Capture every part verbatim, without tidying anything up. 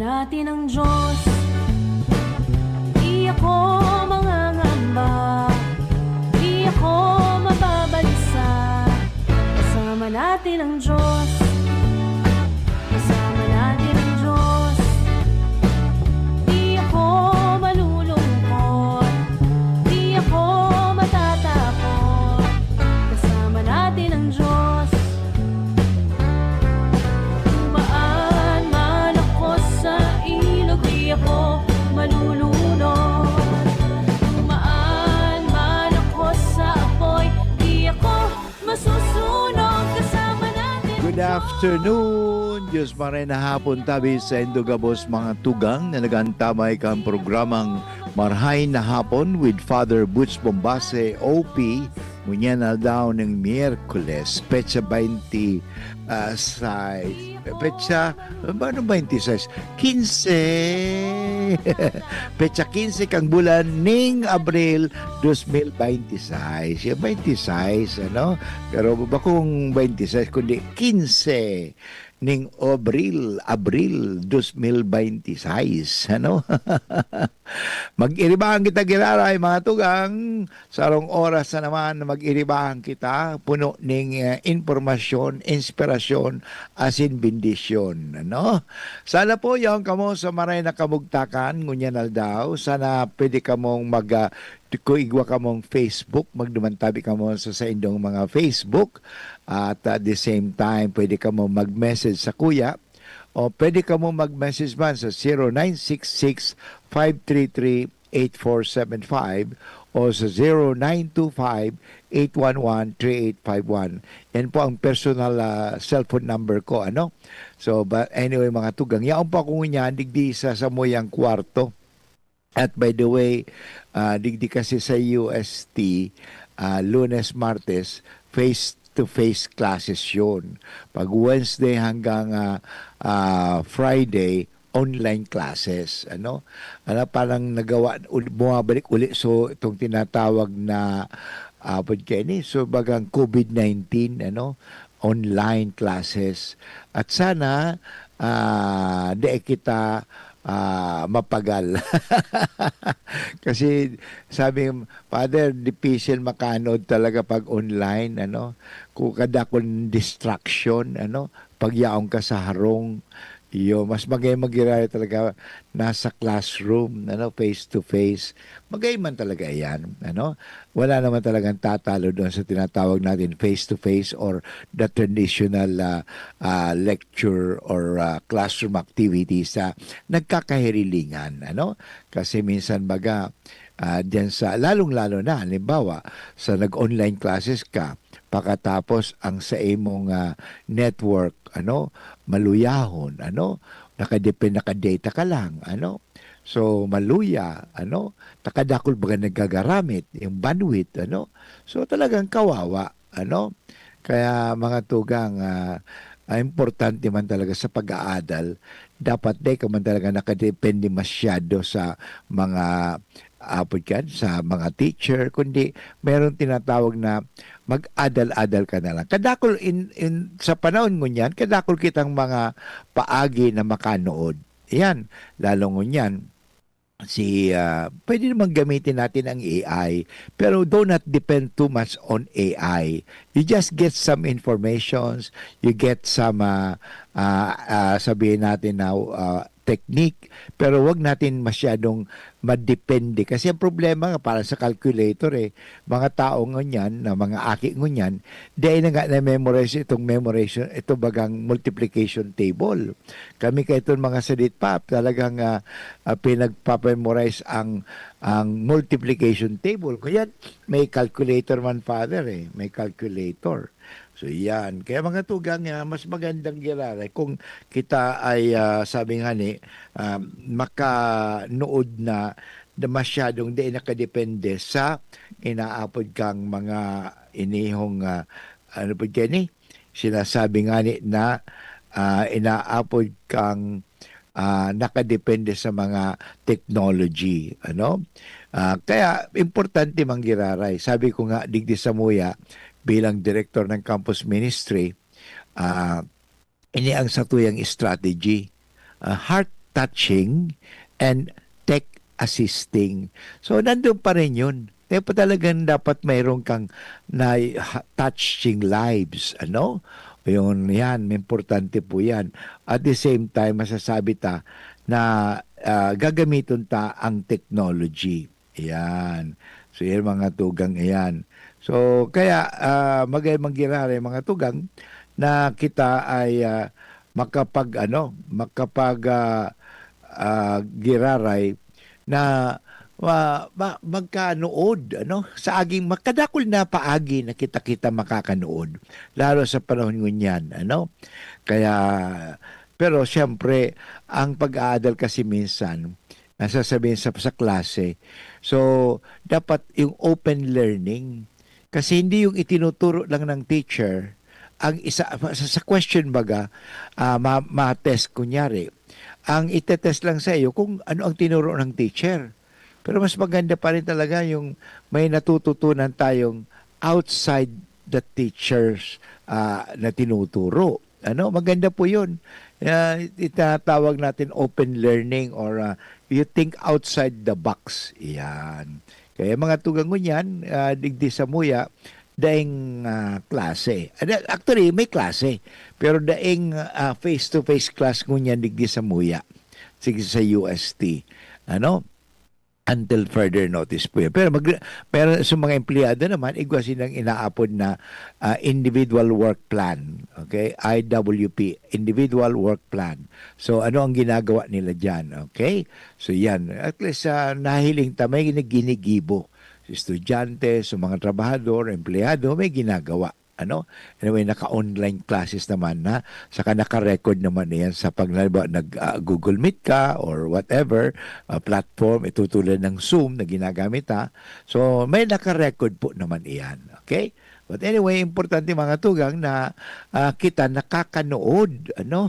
Natin ang Diyos. Di ako mangangamba. Di ako mababalisa. Kasama natin ang Diyos. Kasama natin ang Diyos. Di ako malulungkot. Di ako matatakot. Kasama natin ang Diyos. Dumaan man ako sa ilog, di ako malulunod. Dumaan man ako sa apoy, di ako masusunog. Kasama natin ang Good Diyos. Afternoon! Diyos maray na hapon tabi sa indo gabos mga tugang na nag-antamay kan programang Marhay na Hapon with Father Butch Bombase, O P, ngunyan na daw ng Miyerkules, petsa twenty, ah, sais, petsa, paano twenty-sais? Quince! Petsa quince kang bulan ning Abril dos mil veintiseis. Yung twenty-sais, ano? Pero bakong twenty-sais, kundi quince ning Abril, Abril dos mil veintiseis, ano? Mag-iribahan kita giraray, mga tugang. Sarong oras na naman na mag-iribahan kita, puno ning, eh, impormasyon, inspirasyon, asin bendisyon, ano? Sana po yaon kamo sa maray na kamugtakan, ngunyan aldaw. Sana pwede kamong mag, ah, kung igwa kamong Facebook, magduman tabi kamo sa saindong mga Facebook. At at the same time, pwede kamo mag-message sa kuya. O pwede kamo mag-message man sa zero nine six six, five three three, eight four seven five o sa zero nine two five, eight one one, three eight five one. Yan po ang personal, ah, cellphone number ko, ano? So, but anyway, mga tugang, yaon po ako ngunyan, digdi sa samuyang kwarto. At by the way, ah, digdi kasi sa U S T, ah, Lunes, Martes, face-to-face classes yun. Pag Wednesday hanggang, ah, ah, Friday, online classes, ano? Ano, parang nagawa, ul-, bumabalik uli, so, itong tinatawag na, ah, pwede kayo ni, so, bagang COVID nineteen, ano? Online classes. At sana, ah, di kita, ah, mapagal. Kasi sabi, "Father, difícil makanood talaga pag online, ano? Kung kadakon distraction, ano? Pag yaon ka sa harong, iyo, mas magay magiraray talaga nasa classroom, ano, face to face." Magay man talaga yan, ano? Wala naman talagang tatalo doon sa tinatawag natin face to face or the traditional, ah, ah, lecture or, ah, classroom activities sa nagkakahirilingan, ano? Kasi minsan baga, ah, diyan sa, lalong-lalo na, halimbawa, sa nag-online classes ka, pakatapos ang sa imong, ah, network, ano, maluyahon, ano, nakadepend, nakadata ka lang, ano. So, maluya, ano, takadakol baga nagagaramit, yung bandwidth, ano. So, talagang kawawa, ano. Kaya, mga tugang, ah, ah, importante man talaga sa pag-aadal, dapat di ka man talaga nakadepende masyado sa mga, apod ka, sa mga teacher, kundi meron tinatawag na mag-adal-adal ka na lang. Kadakol in, in, sa panahon ngunyan, kadakol kitang mga paagi na makanood. Yan, lalo ngunyan, si, ah, pwede naman gamitin natin ang A I, pero do not depend too much on A I. You just get some informations, you get some, ah, ah, ah, sabihin natin na, ah, technique, pero wag natin masyadong madepende. Kasi ang problema nga, parang sa calculator eh, mga tao ngunyan, na mga aki ngunyan, dai na nga na-memorize itong memorization, ito bagang multiplication table. Kami kaiton mga sadit pa, talagang, ah, ah, pinagpapamemorize ang, ang multiplication table. Kaya may calculator man, Father, eh. May calculator. So, yan. Kaya mga tugang, ah, mas magandang giraray kung kita ay, ah, sabi nga ni, ah, makanood na, na masyadong di nakadepende sa inaapod kang mga inihong, ah, ano po dyan eh, sinasabi nga ni na, ah, inaapod kang, ah, nakadepende sa mga technology, ano? Ah, kaya importante man giraray. Sabi ko nga, digdi sa Muya, bilang director ng campus ministry, ah, ini ang satuyang strategy. Ah, heart touching and tech assisting. So, nandun pa rin yun. Kaya pa talagang dapat mayroon kang na ha touching lives, ano? Yun, yan, importante po yan. At the same time, masasabi ta na, ah, gagamiton ta ang technology. Ayan. So, yan mga tugang iyan. So, kaya, ah, magay manggiraray mga tugang na kita ay, ah, makapag-ano, makapag, ah, ah, giraray na ma ma magkanood, ano, sa aging makadakul na paagi na kita-kita makakanood, lalo sa panahon ngunyan, ano. Kaya, pero siyempre, ang pag-aadal kasi minsan, nasasabihin sa sa klase. So, dapat yung open learning. Kasi hindi yung itinuturo lang ng teacher, ang isa sa sa question baga, ah, ma ma-test kunyari. Ang ite-test lang sa iyo kung ano ang tinuro ng teacher. Pero mas maganda pa rin talaga yung may natututunan tayong outside the teacher's, ah, na tinuturo. Ano, maganda po yun. Ah, itinatawag natin open learning or, ah, you think outside the box. Yan. Kaya mga tugang ngunyan, ah, digdi sa muya, daing, ah, klase. Ah, da actually, may klase. Pero daing, ah, face-to-face class ngunyan digdi sa muya. Sige, sa U S T. Ano? Until further notice po yan. Pero mag pero sa mga empleyado naman, igwa silang inaapod na, ah, individual work plan. Okay? I W P, individual work plan. So, ano ang ginagawa nila diyan? Okay? So, yan. At least, ah, nahiling ta, may ginigibo. Sa estudyante, sa mga trabahador, empleyado, may ginagawa. Ano? Anyway, naka-online classes naman na, saka naka-record naman iyan sa pag halimbawa nag, ah, Google Meet ka or whatever, ah, platform, itutulad ng Zoom na ginagamit, ha. So, may naka-record po naman iyan, okay? But anyway, importante mga tugang na, ah, kita nakakanood, ano?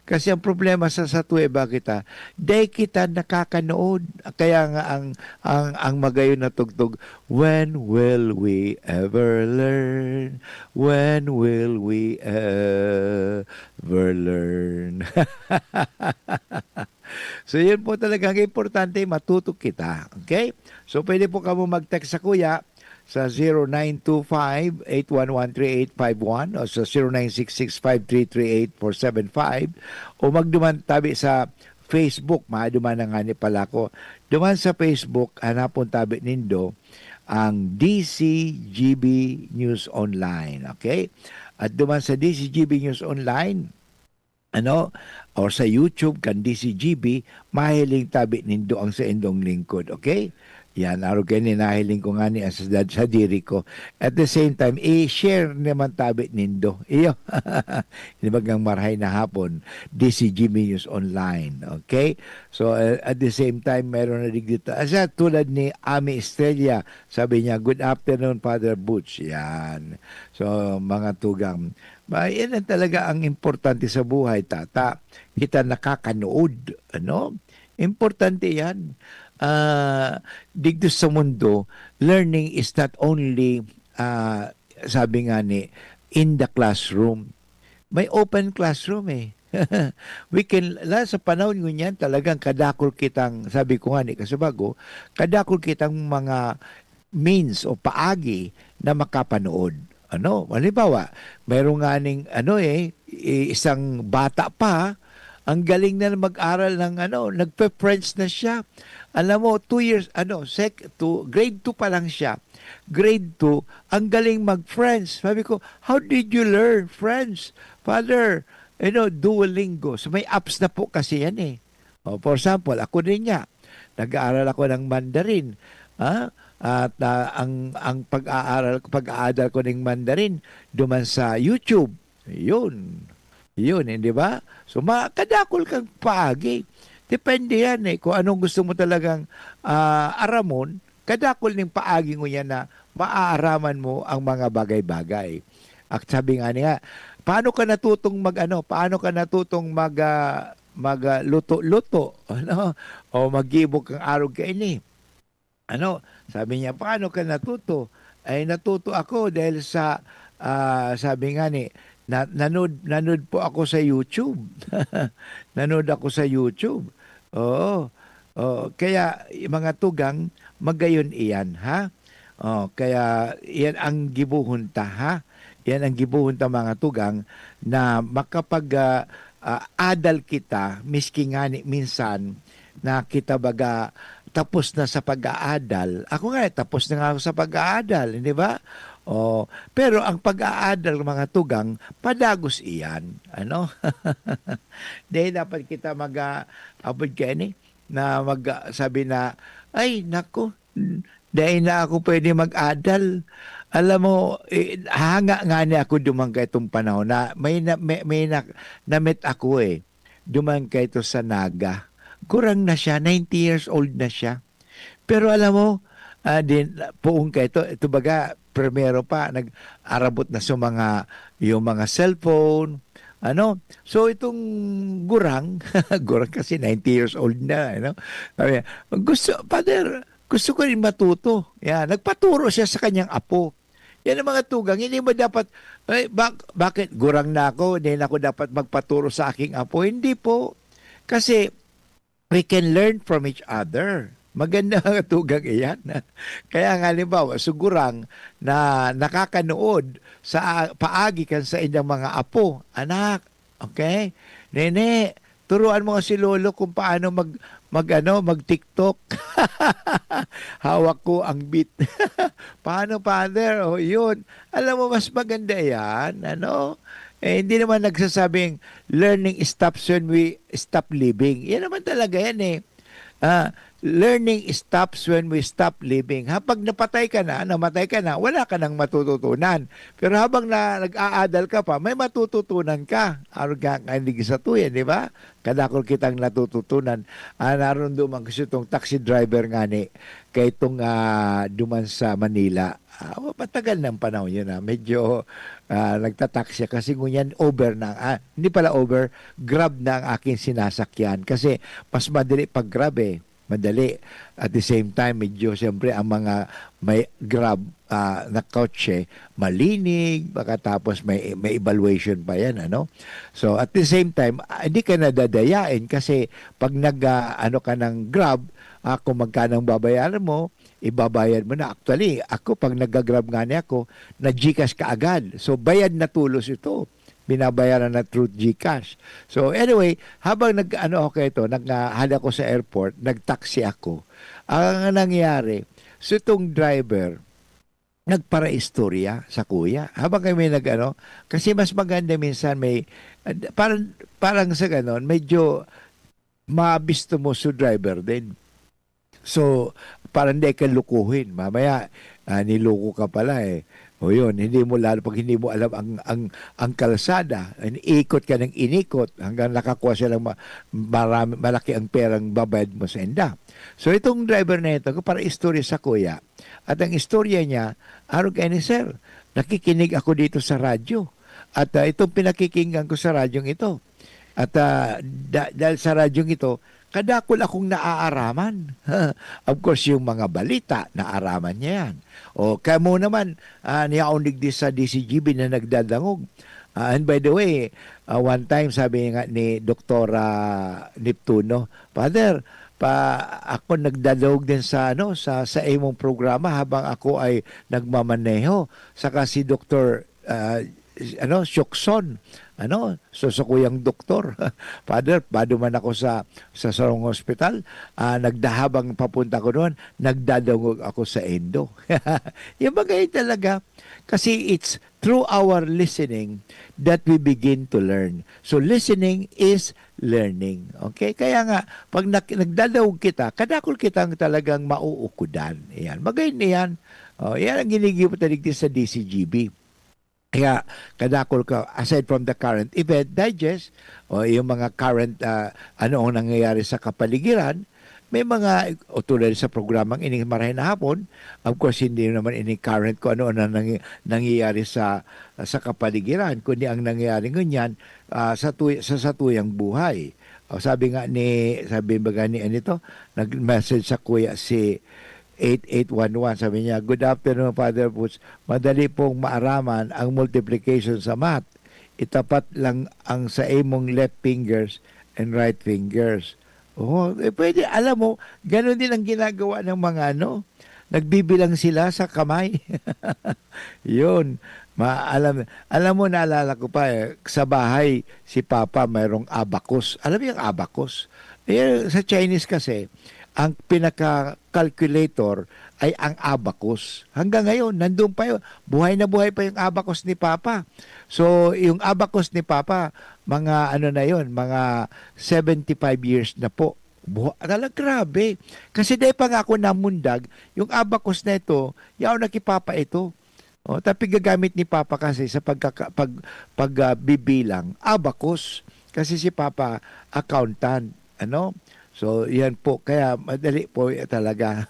Kasi ang problema sa satuya, bakit, ah, dai kita nakakanood. Kaya nga ang ang ang magayon na tugtog, "When will we ever learn? When will we ever learn?" So, yun po talaga ang importante, matuto kita. Okay? So, pwede po kamo mag-text sa kuya sa zero nine two five, eight one one, three eight five one o sa zero nine six six five three three eight four seven five o magduman tabi sa Facebook, maduman na ngani pala ako. Duman sa Facebook, hanapon tabi nindo ang D C G B News Online, okay? At duman sa D C G B News Online, ano, or sa YouTube kan D C G B, mahiling tabi nindo ang saindong lingkod, okay? Yan, arog kaini nahiling ko ngani an sadad sadiri ko. At the same time, i-share naman tabi nindo. Iyo. Ini bagang marahay na hapon, D C G B News Online, okay? So, uh, at the same time, meron na digdi ta, asa tulad ni Ami Estrella, sabi niya, "Good afternoon, Father Butch." Yan. So, mga tugang, ba, yan ang talaga ang importante sa buhay, tata. Kita nakakanood, ano? Importante yan. Ah, digdi sa mundo, learning is not only, ah, sabi nga ni, in the classroom. May open classroom, eh. We can, la sa panahon ngunyan, talagang kadakul kitang, sabi ko nga ni kasubago, kadakul kitang mga means o paagi na makapanood. Ano, halimbawa, mayroon nga ning, ano, eh, i isang bata pa, ang galing na mag-aral ng ano, nagfe-French na siya. Alam mo, two years, ano, sec two, grade two pa lang siya. Grade two, ang galing mag-French. Sabi ko, "How did you learn French, Father?" You know, Duolingo. So, may apps na po kasi yan, eh. Oh, for example, ako din nga, nag-aaral ako ng Mandarin, ah, at, ah, ang ang pag-aaral ko, pag-aadal ko ning Mandarin duman sa YouTube. Yun. Yun, eh, di ba? So, ma kadakul kang paagi. Depende yan, eh, kung anong gusto mo talagang, ah, aramon, kadakul ning paagi ngunyan na maaaraman mo ang mga bagay-bagay. At sabi nga niya, "Paano ka natutong mag-ano, paano ka natutong mag, ah, mag, ah, luto-luto, ano, o maggibo kan arog kaini?" Ano, sabi niya, "Paano ka natuto?" "Ay, natuto ako dahil sa," ah, sabi nga ni, Na nanood nanood po ako sa YouTube. Nanood ako sa YouTube. Oo. Oo, kaya, mga tugang, magayon iyan, ha? Oh, kaya iyan ang gibohon ta, ha? Iyan ang gibohon ta, mga tugang, na makapag, ah, ah, adal kita, miski ngani minsan na kita baga tapos na sa pag-aadal. Ako nga, tapos na nga ako sa pag-aadal, hindi ba? Oh, pero ang pag-aadal, mga tugang, padagos iyan, ano? Dahil dapat kita mag, ah, abot kaini, na mag, ah, sabi na, "Ay, naku, dai na ako pwede mag-adal." Alam mo, eh, hanga ngani ako duman kaitong panahon na may na, may, may na, na-meet ako, eh. Duman kaito sa Naga. Gurang na siya, ninety years old na siya. Pero alam mo, ah, din, poon kaito, ito baga, primero pa, nag-arabot na sa mga, yung mga cellphone, ano. So, itong gurang, gurang kasi ninety years old na, ano. Sabi niya, "Gusto, Father, gusto ko rin matuto." Yan, nagpaturo siya sa kanyang apo. Yan ang mga tugang, hindi mo dapat, "Ay, bak-, bakit gurang na ako, hindi na ako dapat magpaturo sa aking apo?" Hindi po. Kasi, we can learn from each other. Maganda mga tugang iyan. Kaya nga, halimbawa, so gurang na nakakanood sa a-, paagi kan saindang mga apo, "Anak, okay? Nene, turuan mo si lolo kung paano mag, mag ano, mag-TikTok." Hawak ko ang beat. "Paano, Father?" O, yun. Alam mo, mas maganda yan, ano? Eh, hindi naman nagsasabing, "Learning stops when we stop living." Yan naman talaga yan, eh. Ah, "Learning stops when we stop living." Ha, pag napatay ka na, namatay ka na, wala ka nang matututunan. Pero habang na, nag-aadal ka pa, may matututunan ka. Arog nga, nga hindi sa tuyan, di ba? Kadakol kitang natututunan. Ah, narunduman ko si itong taxi driver ngani, kay itong, ah, duman sa Manila. Ah, matagal ng panahon yun, ah. Medyo, ah, nagtataksi kasi ngunyan Uber na, ah, hindi pala Uber, Grab na ang aking sinasakyan kasi mas madali pag Grab, eh. Madali. At the same time, medyo siyempre ang mga may Grab, ah, na kotse, malinig, pagkatapos may, may evaluation pa yan, ano? So, at the same time, ah, hindi ka nadadayain kasi pag nag, ah, ano ka ng Grab, ah, kung magkano ang babayaran mo, ibabayad mo na. Actually, ako, pag nag-Grab ngani ako, na-GCash kaagad. So, bayad na tulos ito. Binabayaran na through GCash. So, anyway, habang nag-ano ako ito, nag-, ah, hali ako sa airport, nagtaksi ako. Ang nangyari, so itong driver, nagparaistorya sa kuya. Habang kami nag-ano, kasi mas maganda minsan may, ah, parang, parang sa ganon, medyo mabisto mo sa driver din. So, parang di ka lukuhin. Mamaya, ah, niloko ka pala eh. O yun, hindi mo lalo, pag hindi mo alam ang, ang, ang kalsada, inikot ka ng inikot hanggang nakakuha silang ma-, marami, malaki ang perang babayad mo sa inda. So, itong driver na ito, para istorya sa kuya. At ang istorya niya, "Arog kaini, sir, nakikinig ako dito sa radyo. At, ah, itong pinakikinggan ko sa radyong ito. At, ah, da-, dahil sa radyong ito, kadakol akong naaaraman." Of course, yung mga balita, naaraman niya yan. O, kamo naman, ah, niyaon digdi sa D C G B na nagdadangog. Ah, and by the way, ah, one time, sabi nga ni Doktora Neptuno, "Father, pa, ako nagdadangog din sa, ano, sa, sa imong programa habang ako ay nagmamaneho. Saka si Doktor, ah, ano, Siokson, ano, so, sa kuyang doktor." "Father, paduman ako sa, sa sarong hospital, ah, nagdahabang papunta ko doon, nagdadangog ako sa endo." Yung bagay talaga, kasi it's through our listening that we begin to learn. So, listening is learning. Okay? Kaya nga, pag nak-, nagdadangog kita, kadakol kitang talagang mauukudan. Ayan. Magayon na yan. Oh, yan ang ginigibo ta digdi sa D C G B. Kaya, kadakol ka, aside from the current event, digest, o yung mga current, ah, ano ang nangyayari sa kapaligiran, may mga, o tulad sa programang ini, marahay na hapon, of course, hindi naman ini current kung ano ang nangy-, nangyayari sa, sa kapaligiran, kundi ang nangyayari ngunyan, ah, sa tuy-, sa, sa tuyang buhay. O, sabi nga ni, sabi baga ni, ano ito, nag-message sa kuya si eight eight one one, sabi niya, "Good afternoon, Father Boots. Madali pong maaraman ang multiplication sa math. itapat lang ang sa imong left fingers and right fingers. Oo, eh, pwede. Alam mo, ganun din ang ginagawa ng mga ano, nagbibilang sila sa kamay. Yun. Ma-, alam, alam mo, naalala ko pa eh, sa bahay, si Papa mayroong abacus. Alam mo yung abacus? Eh, sa Chinese kasi, ang pinaka-calculator ay ang abacus. Hanggang ngayon, nandun pa yun. Buhay na buhay pa yung abacus ni Papa. So, yung abacus ni Papa, mga ano na yun, mga seventy-five years na po. Buha-, talaga grabe. Kasi dahil pa nga ako namundag, yung abacus na ito, yaon na kay Papa ito. O, tapi gagamit ni Papa kasi sa pagkaka-, pag, pag, ah, bibilang, abacus. Kasi si Papa, accountant. Ano? So, yan po. Kaya madali po y-, talaga.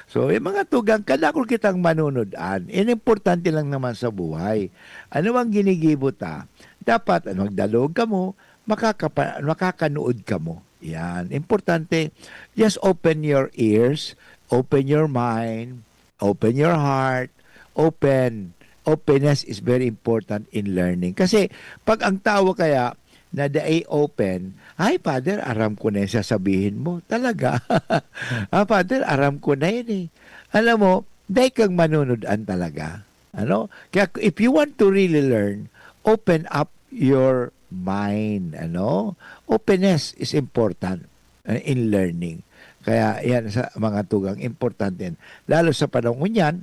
So, yung mga tugang, kadakol kitang manunod-an. Yan importante lang naman sa buhay. Ano ang ginigibo ta? Dapat, ano, magdalog ka mo, makakapa-, makakanood ka mo. Yan. Importante, just open your ears, open your mind, open your heart, open. Openness is very important in learning. Kasi, pag ang tao kaya na dai open, "Ay, Father, aram ko na yung sasabihin mo." Talaga. "Ah, Father, aram ko na yun eh." Alam mo, dai kang manunod-an talaga. Ano? Kaya if you want to really learn, open up your mind. Ano? Openness is important, uh, in learning. Kaya yan sa mga tugang, importante yan. Lalo sa panahon yan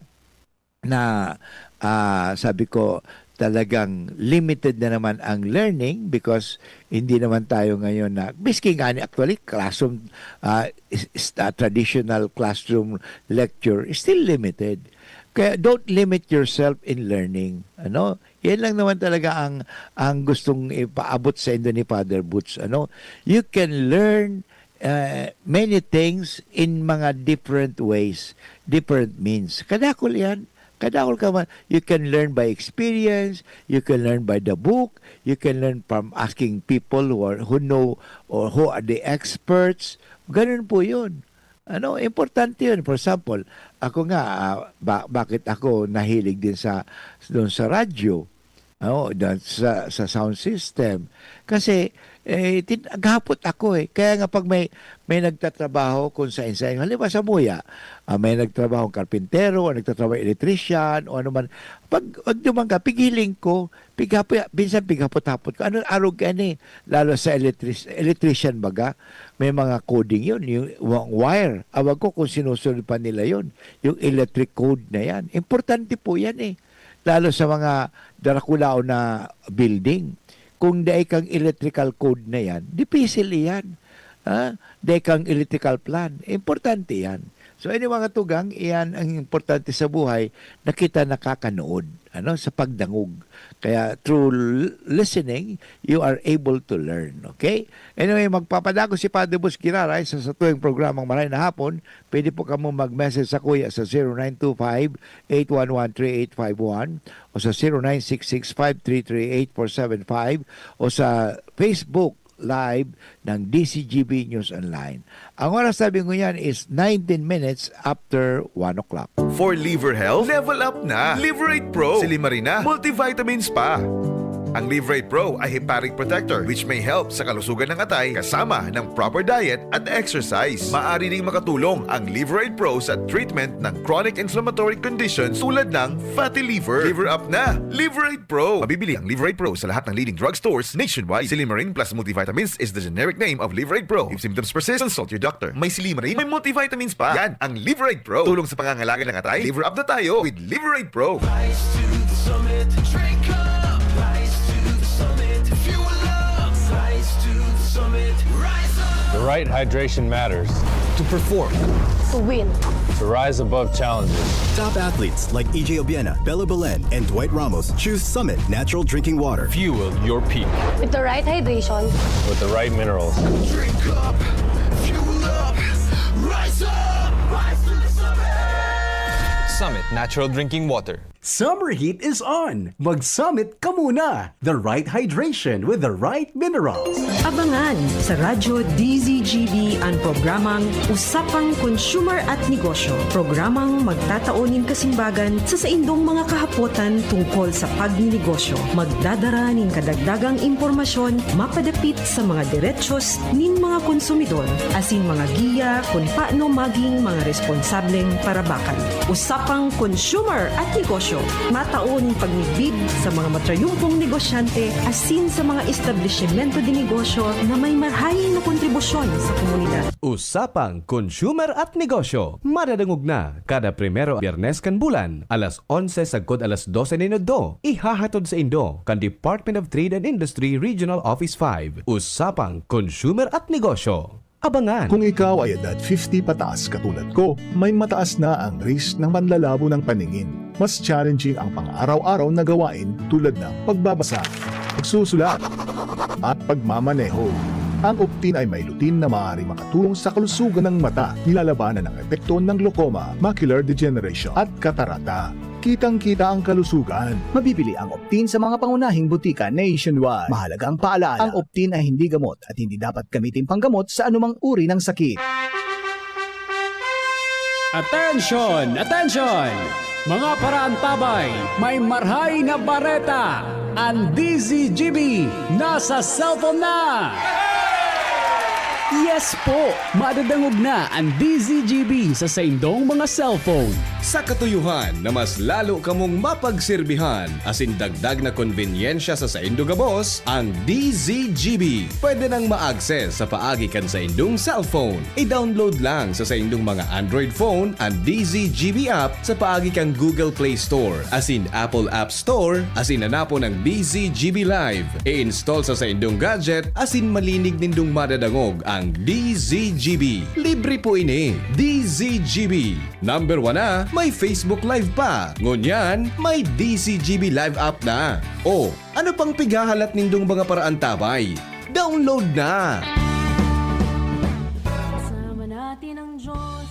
na, ah, sabi ko, talagang limited na naman ang learning because hindi naman tayo ngayon na, miski nga ni actually classroom, ah, is, is, ah, traditional classroom lecture is still limited. Kaya don't limit yourself in learning. Ano? Yan lang naman talaga ang, ang gustong ipaabot sa indo ni Father Boots. Ano? You can learn, uh, many things in mga different ways, different means. Kadakol yan. Kadakol ka man. You can learn by experience. You can learn by the book. You can learn from asking people who are, who know or who are the experts. Ganun po yun. Ano, importante yun. For example, ako nga, ah, ba-, bakit ako nahilig din sa, dun sa radyo? Oo, dun sa, sa sound system. Kasi, eh, tin-, naghapot ako eh. Kaya nga pag may, may nagtatrabaho kung saan-saan, halimbawa sa Muya, ah, may nagtrabahong karpintero, o nagtatrabaho electrician, o ano man. Pag, pag duman ka, pigiling ko, pighapo-, minsan pighapot-hapot ko, "Ano arog ka ni?" Lalo sa electric-, electrician baga, may mga coding yun, yung wa-, wire. Awag ko kung sinusunod pa nila yun, yung electric code na yan. Importante po yan eh. Lalo sa mga darakulaon na building. Kung dai kang electrical code na yan, dipisil iyan. Ah, dai kang electrical plan. Importante yan. So, any mga tugang, iyan ang importante sa buhay na kita nakakanood, ano, sa pagdangog. Kaya through l-, listening, you are able to learn. Okay? Anyway, magpapadago si Padre Bus Giraray sa, sa tuwing programang Maray na Hapon. Pwede po kamo mag-message sa kuya sa zero nine two five, eight one one, three eight five one o sa zero nine six six, five three three, eight four seven five o sa Facebook Live ng D C G B News Online. Ang oras, sabi ko yan, is nineteen minutes after one o'clock. For liver health, level up na. Liverate Pro, Silimarina, Multivitamins pa. Ang Liverate Pro ay hepatic protector, which may help sa kalusugan ng atay kasama ng proper diet at exercise. Maaari ding makatulong ang Liverate Pro sa treatment ng chronic inflammatory conditions tulad ng fatty liver. Liver up na! Liverate Pro! Mabibili ang Liverate Pro sa lahat ng leading drugstores nationwide. Silimarin plus multivitamins is the generic name of Liverate Pro. If symptoms persist, consult your doctor. May Silimarin, may multivitamins pa. Yan ang Liverate Pro. Tulong sa pangangalaga ng atay. Liver up na tayo with Liverate Pro. Rise to the summit, drink up. Rise to the summit, fuel up. Rise to the summit, rise up. The right hydration matters. To perform. To win. To rise above challenges. Top athletes like E J Obiena, Bella Belen, and Dwight Ramos choose Summit Natural Drinking Water. Fuel your peak. With the right hydration. With the right minerals. Drink up, fuel up, rise up, rise to the summit. Summit Natural Drinking Water. Summer heat is on! Mag-Summit ka muna! The right hydration with the right minerals. Abangan sa Radyo D Z G B an programang Usapang Consumer at Negosyo. Programang magtatao nin kasimbagan sa saindong mga kahapotan tungkol sa pagninegosyo. Magdadara nin kadagdagang impormasyon mapadapit sa mga derechos nin mga konsumidor, asin mga giya kun paano maging mga responsableng parabakan. Usapang Consumer at Negosyo, matao nin pagmidbid sa mga matrayumpong negosyante asin sa mga establisimento de negosyo na may marhay na kontribusyon sa komunidad. Usapang Consumer at Negosyo, madadangog na kada primero Biyernes kan bulan, alas onse sagkod alas dose nin udto. Ihahatod saindo kan Department of Trade and Industry Regional Office five. Usapang Consumer at Negosyo. Abangan! Kung ikaw ay edad fifty pataas katulad ko, may mataas na ang risk ng panlalabo ng paningin. Mas challenging ang pang-araw-araw na gawain tulad ng pagbabasa, pagsusulat, at pagmamaneho. Ang Optin ay may lutein na maaaring makatulong sa kalusugan ng mata, nilalabanan ang epekto ng glaucoma, macular degeneration, at katarata. Kitang-kita ang kalusugan. Mabibili ang Optin sa mga pangunahing butika nationwide. Mahalaga ang paalala, ang Optin ay hindi gamot at hindi dapat gamitin panggamot sa anumang uri ng sakit. Attention! Attention! Mga paraantabay, may marhay na bareta! Ang D Z G B nasa cellphone na! Yes po! Madadangog na ang D Z G B sa saindong mga cellphone. Sa katuyohan na mas lalo kamong mapagserbihan asin dagdag na konbenyensya sa saindo gabos, ang D Z G B pwede nang ma-access sa paagi kan saindong cellphone. I-download lang sa saindong mga Android phone an D Z G B app sa paagi kan Google Play Store asin Apple App Store asin hanapon ang D Z G B Live. I-install sa saindong gadget asin malinig nindong madadangog ang D Z G B. Libre po ini. D Z G B. Number one na, may Facebook Live pa. Ngunyan, may D Z G B Live app na. O, ano pang pighahalat nindong mga paraantabay? Download na! Kasama natin ang Diyos.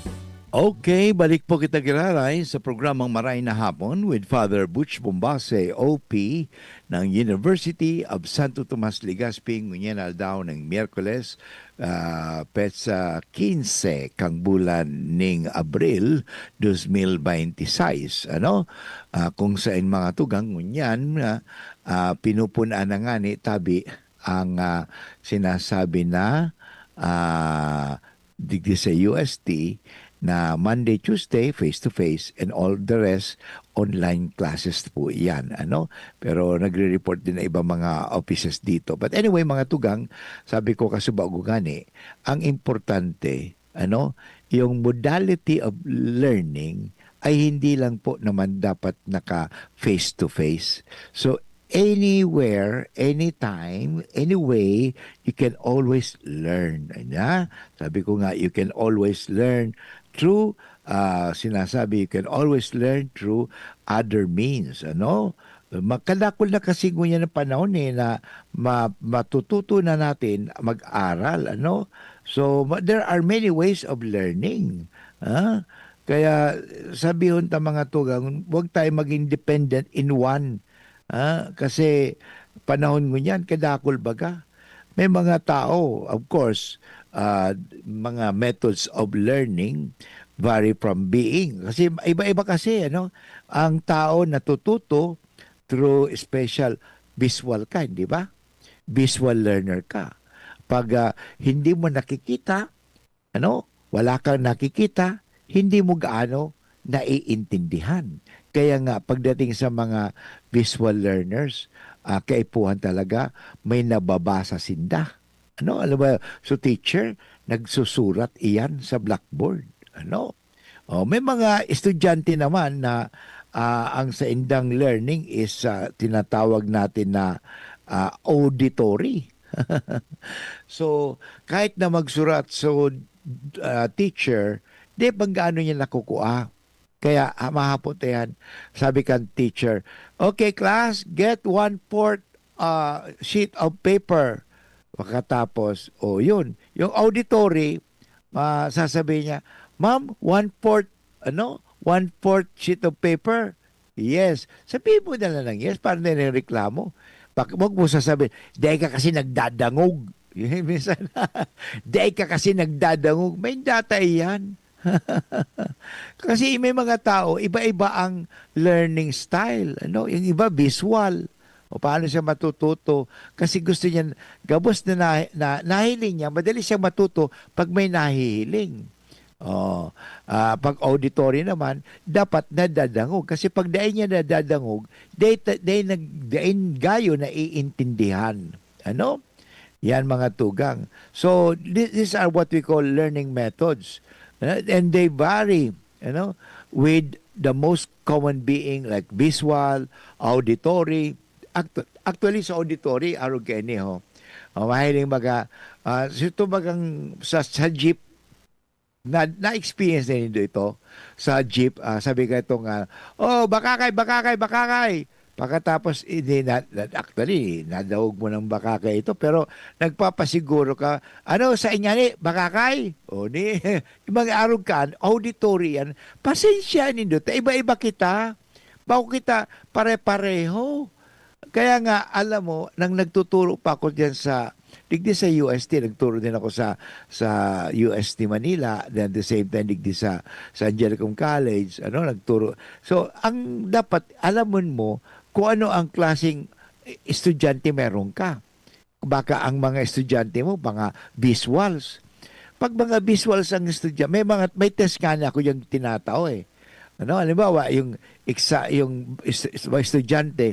Okay, balik po kita giraray sa programang Maray na Hapon with Father Butch Bombase, O P, ng University of Santo Tomas, Legazpi, ngunyan na aldaw ng Miyerkules, ah, petsa quince kang bulan ning Abril, dos mil beinti sais, ano? Ah, kung sain mga tugang ngunyan, ah, ah, pinupunan na ngani tabi ang, ah, sinasabi na, ah, digdi sa U S T na Monday, Tuesday, face-to-face, and all the rest, online classes po iyan, ano? Pero nagre-report din ang ibang mga offices dito. But anyway, mga tugang, sabi ko, kasubago ngani, ang importante, ano, yung modality of learning ay hindi lang po naman dapat naka face-to-face. So, anywhere, anytime, anyway, you can always learn. Anya, sabi ko nga, you can always learn through, ah, sinasabi, you can always learn through other means, ano? Ma-, kadakul na kasi ngunyan ang panahon, eh, na ma-, matututo na natin mag-aral, ano? So, ma-, there are many ways of learning, ah. Kaya sabihon ta mga tugang, huwag tayo maging dependent in one, ah, kasi panahon ngunyan kadakul baga. May mga tao, of course, ah, mga methods of learning vary from being. Kasi iba-iba kasi, ano, ang tao natututo through special visual ka, hindi ba? Visual learner ka. Pag, ah, hindi mo nakikita, ano, wala kang nakikita, hindi mo gaano naiintindihan. Kaya nga, pagdating sa mga visual learners, ah, kaipuhan talaga may nababasa sinda. Ano, alam mo, so teacher, nagsusurat iyan sa blackboard. Ano? Oh, may mga estudyante naman na, ah, ang saindang learning is, ah, tinatawag natin na, ah, auditory. So, kahit na magsurat, so, ah, teacher, di pag gaano niya nakukua. Kaya, ah, mahapot na yan. Sabi kan teacher, "Okay, class, get one-fourth, ah, sheet of paper." Pagkatapos, oh, yun. Yung auditory, ah, sasabihin niya, "Ma'am, one-fourth, ano, one-fourth sheet of paper." Yes. Sabihin mo na lang ng yes, parang nagrereklamo. Bak-, wag mo sasabihin, "Dai ka kasi nagdadangog." Minsan, "Dai ka kasi nagdadangog." May data iyan. Kasi may mga tao, iba-iba ang learning style, ano? Yung iba, visual. O paano siya matututo? Kasi gusto niya, gabos na, na, na nahiling niya, madali siyang matuto pag may nahihiling. Oh, ah, pag auditory naman, dapat nadadangog. Kasi pag dai niya nadadangog, dai ta-, dai nag-, dai gayo naiintindihan. Ano? Yan, mga tugang. So, thi-, these are what we call learning methods. Uh, and they vary, you know, with the most common being like visual, auditory. Actu-, actually, sa auditory, arog kaini, ho. Oh, mahiling baga, ah, sito bagang sa, sa jeep, na, na-experience na nindo ito? Sa jeep, ah, sabi ka ito nga, "Oh, bakakay, bakakay, bakakay!" Pagkatapos, hindi na, na, actually, nadangog mo ng bakakay ito, pero nagpapasiguro ka, "Ano, sa inyani, bakakay?" O, ni, yung mga arog kan, auditory yan. Pasensya nindo, ta iba-iba kita. Bako kita pare-pareho. Kaya nga, alam mo, nang nagtuturo pa ako diyan sa, digdi sa U S T, nagturo din ako sa, sa U S T Manila, then at the same time, digdi sa San Angelicum College, ano, nagturo. So, ang dapat, alam mo kung ano ang klaseng estudyante meron ka. Baka ang mga estudyante mo, mga visuals. Pag mga visuals ang estudyante, may mga, may test nga na ako yung tinatao eh. Ano, halimbawa, yung exa-, yung is-, is-, mga estudyante,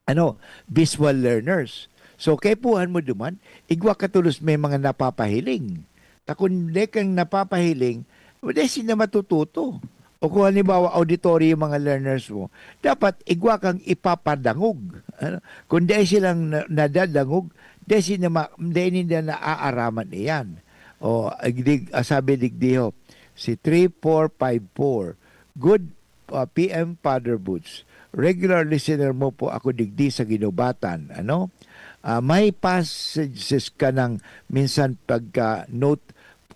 ano, visual learners. So, kaipuhan mo duman, igwa ka tolos may mga napapahiling. Ta kun dai kang napapahiling, dai sinda matututo. O kung halimbawa, auditory yung mga learners mo, dapat igwa kang ipapadangog. Ano? Kung dai silang na-, nadadangog, dai sinda ma-, dai ninda naaaraman iyan. O, ag-, dig-, ah, sabi digdi ho, si three four five four, "Good, ah, P M Father Boots. Regular listener mo po ako digdi sa Guinobatan, ano? Ah, may passages ka nang minsan pagka-note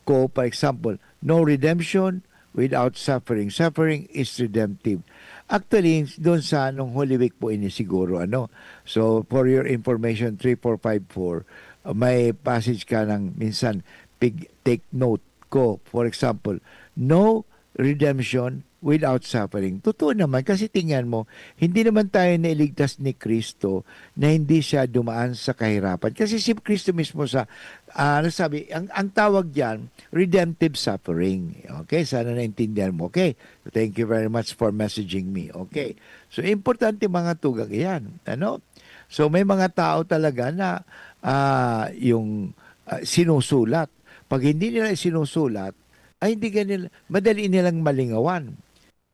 ko, for example, 'No redemption without suffering. Suffering is redemptive.'" Actually, doon sa nung Holy Week po ini siguro, ano? So, for your information, three four five four, ah, may passage ka nang minsan pig-, take note ko. For example, 'No redemption without suffering.'" Totoo naman, kasi tingnan mo, hindi naman tayo nailigtas ni Kristo na hindi siya dumaan sa kahirapan. Kasi si Kristo mismo sa, ah, ano sabi, ang, ang tawag diyan, redemptive suffering. Okay, sana naintindihan mo. Okay, so thank you very much for messaging me. Okay, so importante mga tugang iyan. Ano? So may mga tao talaga na, ah, yung, ah, sinusulat. Pag hindi nila sinusulat, ay hindi ka nila, madali nilang malingawan.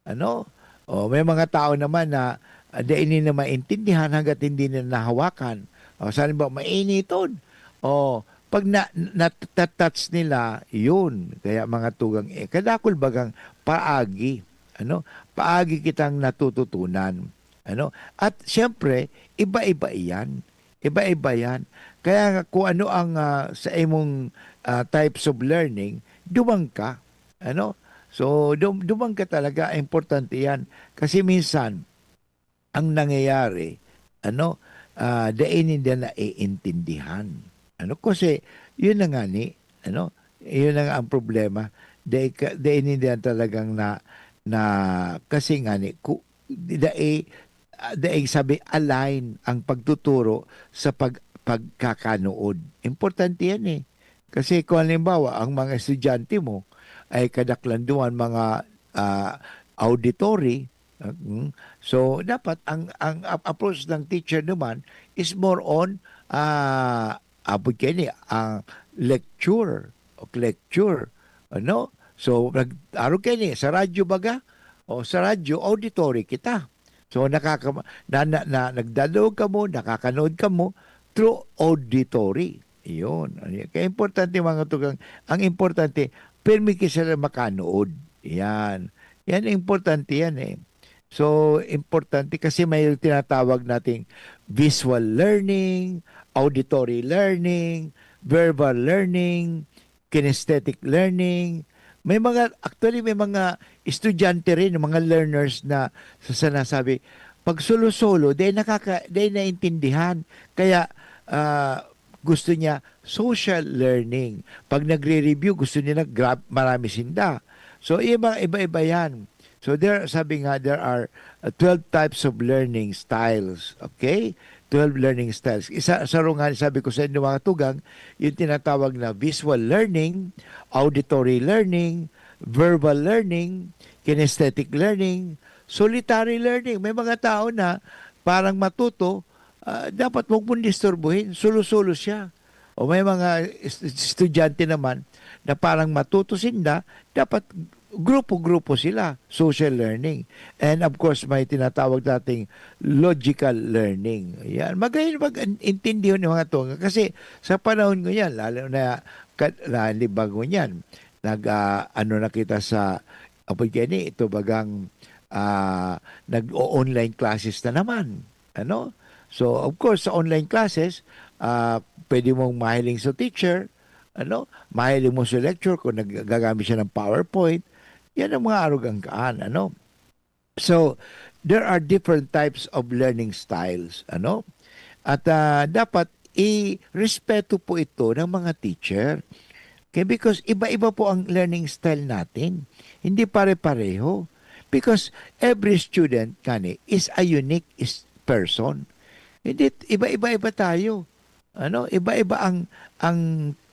Ano? O, may mga tao naman na, ah, dai nila maintindihan hangga't hindi nila nahawakan. O, sa halimbawa, mainiton. O, pag na, na, touch nila, yun. Kaya mga tugang, eh, kadakul bagang paagi. Ano? Paagi kitang natututunan. Ano? At siyempre, iba-iba iyan. Iba-iba yan. Kaya nga, kung ano ang, ah, sa imong, ah, types of learning, duman ka. Ano? So, dum-, duman ka talaga, importante yan. Kasi minsan, ang nangyayari, ano, ah, dai ninda naiintindihan. Ano? Kasi, yun na nga ni, ano, yun na nga ang problema. Dai ka, dai ninda talagang na, na, kasi nga ni, ku-, dai, ah, dai sabi, align ang pagtuturo sa pag-, pagkakanood. Importante yan eh. Kasi kung halimbawa, ang mga estudyante mo ay kadaklan duman mga, ah, auditory, ah, mm, so dapat ang, ang ap-, approach ng teacher naman is more on, ah, abot kaini, ang lecture, o lecture, ano? So, nag-, arog kaini, sa radyo baga? O sa radyo, auditory kita. So, nakaka-, na, na, na, nagdadangog kamo, nakakanood kamo through auditory. Iyon. Ano yan? Kaya importante, mga tugang, ang importante, pirmi ka sila makanood. Yan. Yan, importante yan eh. So, importante kasi may tinatawag nating visual learning, auditory learning, verbal learning, kinesthetic learning, May mga, actually, may mga estudyante rin, mga learners na sa, sa nasabi, pag solo-solo, dahil nakaka-, dahil naintindihan. Kaya, ah, gusto niya social learning. Pag nagre-review, gusto niya na grab, marami sinda. So, iba, iba-iba yan. So, there, sabi nga, there are, uh, twelve types of learning styles. Okay? Twelve learning styles. Isa, sa rungan, sabi ko sa inyo, mga tugang, yung tinatawag na visual learning, auditory learning, verbal learning, kinesthetic learning, solitary learning. May mga tao na parang matuto, ah, dapat huwag mong disturbuhin. Solo-solo siya. O may mga est-, estudyante naman na parang matuto sinda, dapat grupo-grupo sila, social learning. And of course, may tinatawag nating logical learning. Yan. Magayon mag-, intindihon yung mga to. Kasi sa panahon ngayon, lalo na, ka-, na, di ba, ngunyan, nag, ah, ano na kita sa, apod kaya ni, ito bagang, ah, nag-o-online classes na naman. Ano? So, of course, sa online classes, ah, pwede mong mahiling sa teacher, ano? Mahiling mo sa lecture kung naggagamit siya ng PowerPoint. Yan ang mga arugang kaan, ano? So, there are different types of learning styles, ano? At, ah, dapat irespeto po ito ng mga teacher. Okay, because iba-iba po ang learning style natin. Hindi pare-pareho. Because every student, kani, is a unique is-, person. Hindi, iba-iba-iba tayo. Ano? Iba-iba ang, ang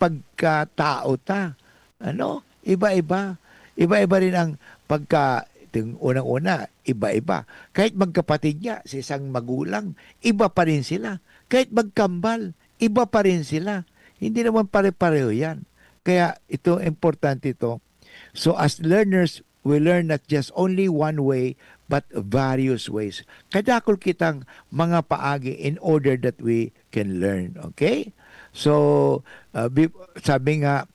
pagkatao ta. Ano? Iba-iba. Iba-iba rin ang pagka-, itong unang-una, iba-iba. Kahit magkapatid nga, sa isang magulang, iba pa rin sila. Kahit magkambal, iba pa rin sila. Hindi naman pare-pareho yan. Kaya ito, importante ito. So as learners, we learn not just only one way, but various ways. Kadakol kitang mga paagi in order that we can learn. Okay? So, uh, bi-, sabi nga,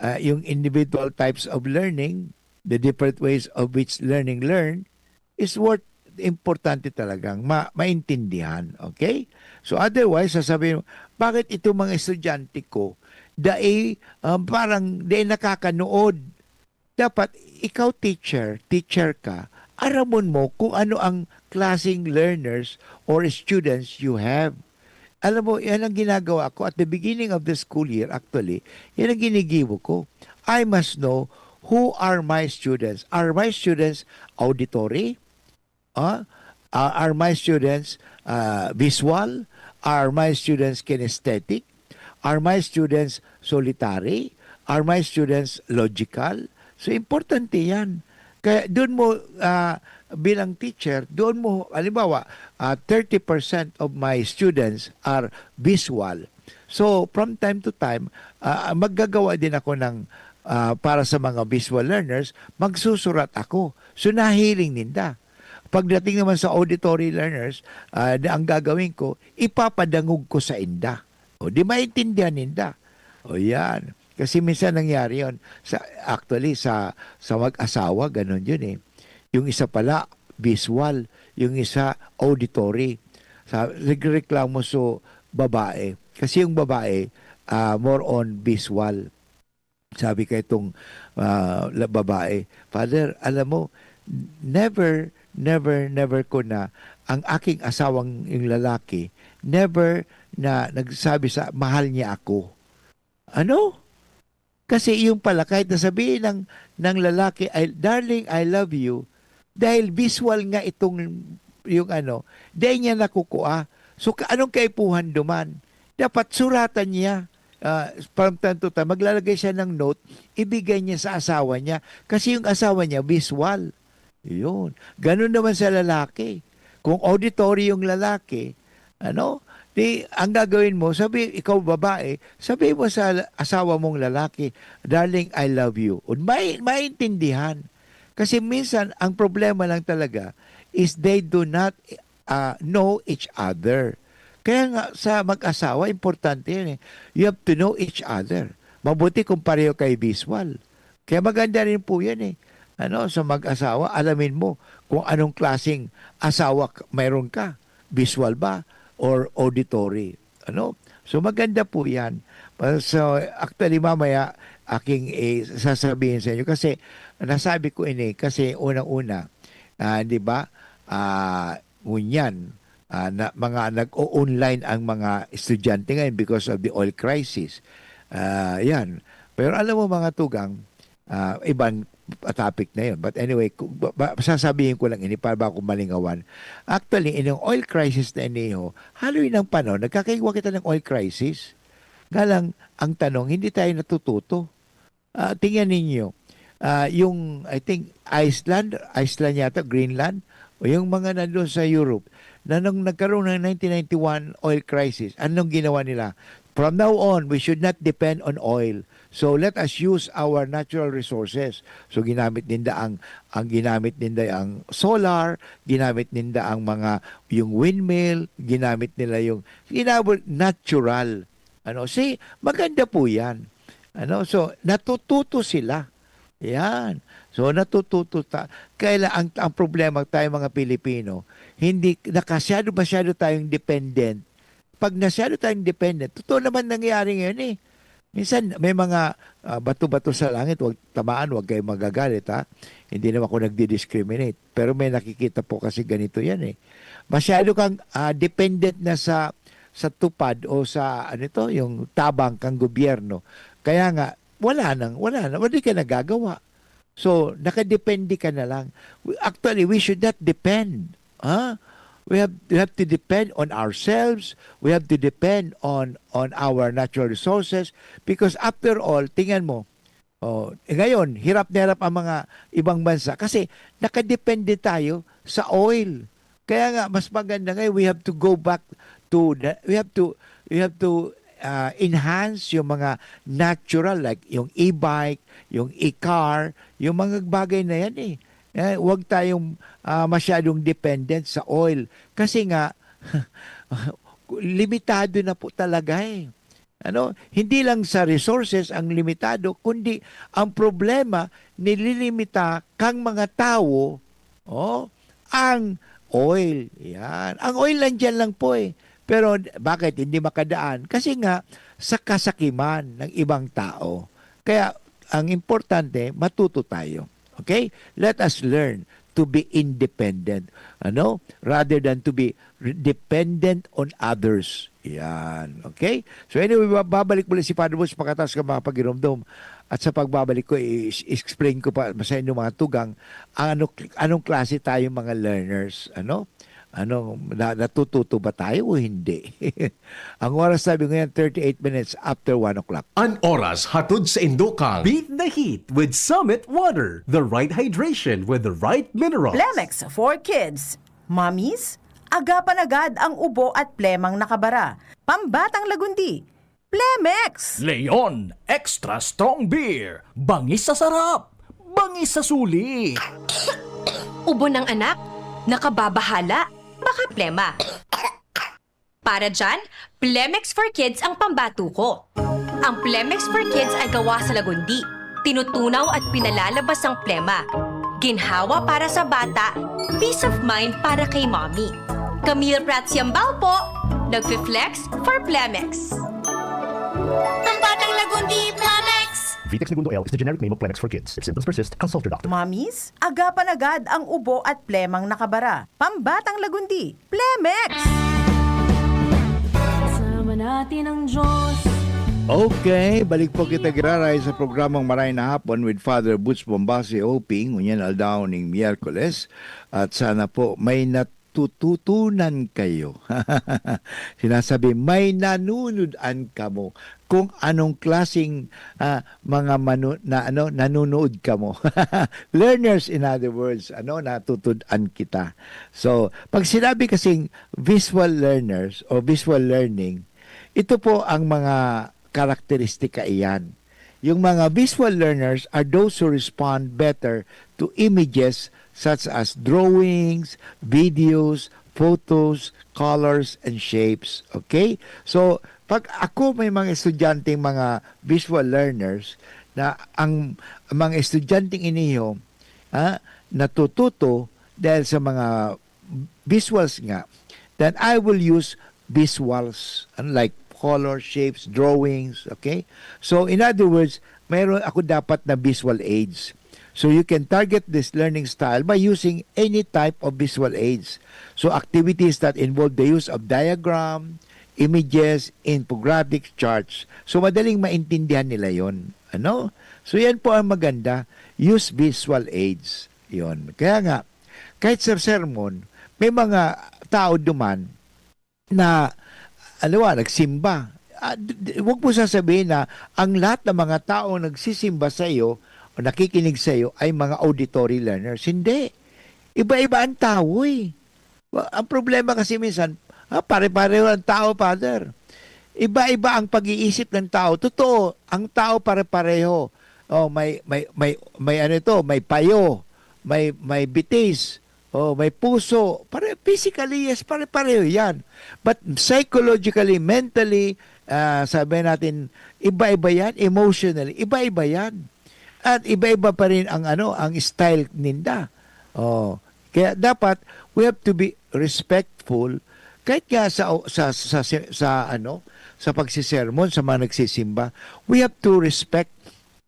uh, yung individual types of learning, the different ways of which learning learn, is worth, importante talagang ma-, maintindihan. Okay? So, otherwise, sasabihin mo, "Bakit itong mga estudyante ko, dai, um, parang dai nakakanood?" Dapat ikaw teacher, teacher ka, aramon mo kung ano ang klaseng learners or students you have. Alam mo, yan ang ginagawa ko at the beginning of the school year, actually, yan ang ginigibo ko. I must know who are my students. Are my students auditory? Ah? Are, are my students, ah, visual? Are my students kinesthetic? Are my students solitary? Are my students logical? So, importante yan. Kaya doon mo, ah, bilang teacher, doon mo, halimbawa, ah, thirty percent of my students are visual. So, from time to time, ah, maggagawa din ako ng, ah, para sa mga visual learners, magsusurat ako. So, nahiling ninda. Pagdating naman sa auditory learners, ah, na ang gagawin ko, ipapadangog ko sa inda. O, di maintindihan ninda. O, yan. Kasi minsan nangyari yon sa, actually, sa, sa mag-asawa, ganun yun eh. Yung isa pala, visual. Yung isa, auditory. Sa, nagreklamo so babae. Kasi yung babae, ah, more on visual. Sabi ka itong, ah, la-, babae, "Father, alam mo, never, never, never ko na ang aking asawang yung lalaki, never na nagsabi sa mahal niya ako." Ano? Kasi yung pala, kahit na sabihin ng, ng lalaki, "Ay, darling, I love you," dahil visual nga itong, yung ano, dahil niya nakukuha. So, ka-, anong kaipuhan duman? Dapat suratan niya. Ah, from time to time, maglalagay siya ng note, ibigay niya sa asawa niya. Kasi yung asawa niya, visual. Yun. Ganun naman sa lalaki. Kung auditory yung lalaki, ano, di, ang gagawin mo, sabi, ikaw babae, sabi mo sa la-, asawa mong lalaki, "Darling, I love you." O, may, maintindihan. Kasi minsan, ang problema lang talaga is they do not, ah, know each other. Kaya nga, sa mag-asawa, importante yan eh. You have to know each other. Mabuti kung pareho kayo visual. Kaya maganda rin po yan eh. Ano, sa mag-asawa, alamin mo kung anong klaseng asawa k-, mayroon ka. Visual ba or auditory? Ano? So, maganda po yan. Ah, so, actually, mamaya, aking, eh, sasabihin sa inyo. Kasi, nasabi ko ini, kasi unang-una, ah, di ba, ah, ngunyan, ah, na, mga nag-o-online ang mga estudyante ngayon because of the oil crisis. Ah, yan. Pero alam mo, mga tugang, ah, ibang topic na yun. But anyway, ku-, ba, ba, sasabihin ko lang ini para ba ako malingawan. Actually, ining oil crisis na ini, ho, haloy ng panahon, nagkakaigwa kita ng oil crisis. Nga lang, ang tanong, hindi tayo natututo. Ah, tingnan ninyo, ah, yung, I think, Iceland, Iceland yata, Greenland, o yung mga nandun sa Europe, na nung nagkaroon ng nineteen ninety-one oil crisis, anong ginawa nila? From now on, we should not depend on oil. So, let us use our natural resources. So, ginamit ninda ang, ang ginamit ninda ang solar, ginamit ninda ang mga, yung windmill, ginamit nila yung, ginamit natural. Ano, see, maganda po yan. Ano, so, natututo sila. Yan. So, natututo ta-, kaya ang, ang problema tayo mga Pilipino, hindi, nakasyado, masyado tayong dependent. Pag nasyado tayong dependent, totoo naman nangyayari ngayon eh. Minsan, may mga, ah, bato-bato sa langit, wag tamaan, wag kayong magagalit, ha. Hindi naman ako nagdi-discriminate. Pero may nakikita po kasi ganito yan eh. Masyado kang, ah, dependent na sa, sa tupad o sa, ano ito, yung tabang kang gobyerno. Kaya nga, wala nang, wala na, wala ka nagagawa. So, nakadepende ka na lang. We, actually, we should not depend. Ha? We have, we have to depend on ourselves. We have to depend on, on our natural resources. Because after all, tingnan mo, oh, eh, ngayon, hirap na hirap ang mga ibang bansa kasi nakadepende tayo sa oil. Kaya nga, mas maganda ngayon, we have to go back to the, we have to, we have to, ah, enhance yung mga natural, like yung e-bike, yung e-car, yung mga bagay na yan eh. Eh, huwag tayong, ah, masyadong dependent sa oil. Kasi nga, limitado na po talaga eh. Ano, hindi lang sa resources ang limitado, kundi ang problema, nililimita kang mga tawo, oh, ang oil. Yan. Ang oil nandiyan lang po eh. Pero bakit hindi makadaan? Kasi nga, sa kasakiman ng ibang tao. Kaya, ang importante, matuto tayo. Okay? Let us learn to be independent. Ano? Rather than to be re-, dependent on others. Yan. Okay? So anyway, ba-, babalik muli si Father Butch pagkatapos ng mga pagiromdom. At sa pagbabalik ko, i-, i-explain ko pa sa inyo mga tugang, ano, anong klase tayo mga learners. Ano? Ano, na, natututo ba tayo o hindi? Ang oras sabi ngayon, thirty-eight minutes after one o'clock. An oras hatod sa indo kang Beat the Heat with Summit Water, the right hydration with the right minerals. Plemex for Kids. Mommies, agapan agad ang ubo at plemang nakabara. Pambatang lagundi. Plemex! Leon Extra Strong Beer. Bangis sa sarap. Bangis sa suli. Ubo ng anak, nakababahala, baka plema. Para dyan, Plemex for Kids ang pambato ko. Ang Plemex for Kids ay gawa sa lagundi. Tinutunaw at pinalalabas ang plema. Ginhawa para sa bata, peace of mind para kay mommy. Camille Prats Yambao po, nagfi-flex for Plemex. Ang batang lagundi, Plemex! Vitex Negundo L is the generic name of Plemex for Kids. If symptoms persist, consult your doctor. Mommies, agapan agad ang ubo at plemang nakabara. Pambatang lagundi, Plemex! Kasama natin ang Diyos. Okay, balik po kita giraray sa programang Maray na Hapon with Father Butch Bombasi, O P, ngunyan aldaw ning Miyerkules. At sana po may natututunan kayo. Sinasabi, may nanunudan kamo. Kung anong klaseng, ah, mga manu-, na, ano, nanunood kamo. Learners, in other words, ano, natutunan kita. So, pag sinabi kasing visual learners o visual learning, ito po ang mga karakteristika iyan. Yung mga visual learners are those who respond better to images such as drawings, videos, photos, colors, and shapes. Okay? So, pag ako may mga estudyanteng mga visual learners na ang, ang mga estudyanteng iniyo, ah, natututo dahil sa mga visuals nga, then I will use visuals, unlike color, shapes, drawings, okay? So, in other words, mayroon ako dapat na visual aids. So, you can target this learning style by using any type of visual aids. So, activities that involve the use of diagram, images, infographics, charts. So, madaling maintindihan nila yon. Ano? So, yan po ang maganda. Use visual aids. Yon. Kaya nga, kahit sa sermon, may mga tao duman na, alam mo, nagsimba. Ah, d- d- huwag mo sasabihin na ang lahat ng mga taong nagsisimba sa iyo o nakikinig sa iyo ay mga auditory learners. Hindi. Iba-iba ang tao eh. Wa- Ang problema kasi minsan, ah, pare-pareho ang tao, Father. Iba-iba ang pag-iisip ng tao. Totoo, ang tao pare-pareho. Oh, may may may may ano ito, may payo, may may bitis, oh, may puso. Pare physically, yes, pare-pareho 'yan. But psychologically, mentally, ah, sabi natin, iba-iba 'yan, emotionally, iba-iba 'yan. At iba-iba pa rin ang ano, ang style ninda. Oh, kaya dapat we have to be respectful kahit nga sa sa sa, sa, sa ano, sa pagsisermon sa mga nagsisimba. We have to respect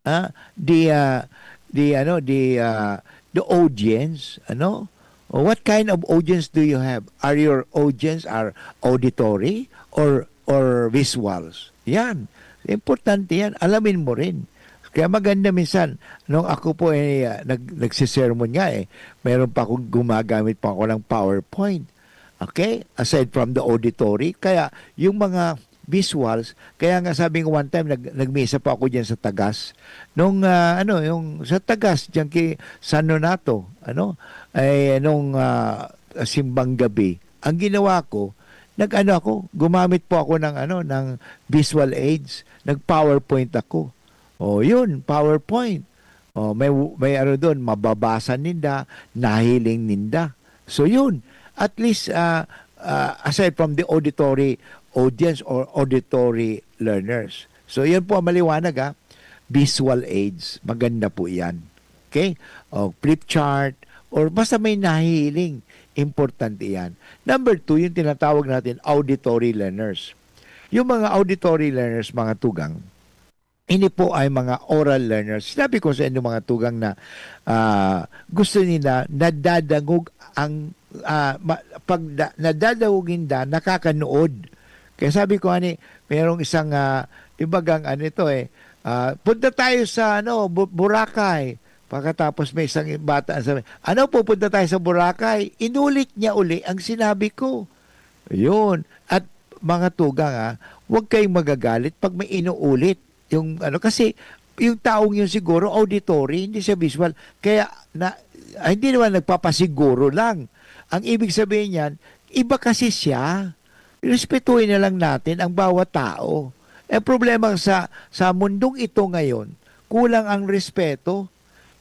ah, the ah, the ano, the ah, the audience, ano? What kind of audience do you have? Are your audience are auditory or or visuals? Yan. Importante yan. Alamin mo rin. Kaya maganda minsan, nung ako po ay ah, nag, nagsisermon nga eh, meron pa akong gumagamit pa ako ng PowerPoint. Okay? Aside from the auditory. Kaya yung mga visuals, kaya nga sabi ko one time, nag, nagmisa pa ako dyan sa Tagas. Nung, ah, ano, yung sa Tagas, dyan kay San Donato, ano, ay nung ah, simbang gabi, ang ginawa ko, nag-ano ako, gumamit po ako ng ano, ng visual aids, nag-PowerPoint ako. Oh, yun, PowerPoint. Oh, may may ano doon, mababasa ninda, nahiling ninda. So yun, at least ah, ah, aside from the auditory audience or auditory learners. So yun po ang maliwanag ha, visual aids, maganda po yan. Okay? O flip chart, or basta may nahihiling, importante yan. Number two, yung tinatawag natin auditory learners. Yung mga auditory learners, mga tugang, ini po ay mga oral learners. Sinabi ko sa inyo mga tugang na ah, gusto nila nadadangog ang ah, ma- pag da- nadadangog ninda, nakakanood. Kaya sabi ko ani, mayroong isang ah, ibagang ano ito eh, ah, punta tayo sa ano, Bu- Boracay. Pagkatapos may isang bata ang sabi, ano, pupunta tayo sa Boracay? Inulit niya uli ang sinabi ko. Yun. At mga tugang, ah, huwag kayong magagalit pag may inuulit. Yung ano, kasi yung taong yun siguro auditory, hindi siya visual. Kaya na, ah, hindi naman nagpapasiguro lang. Ang ibig sabihin niyan, iba kasi siya. Respetuhin na lang natin ang bawat tao. Eh, problema sa sa mundong ito ngayon, kulang ang respeto.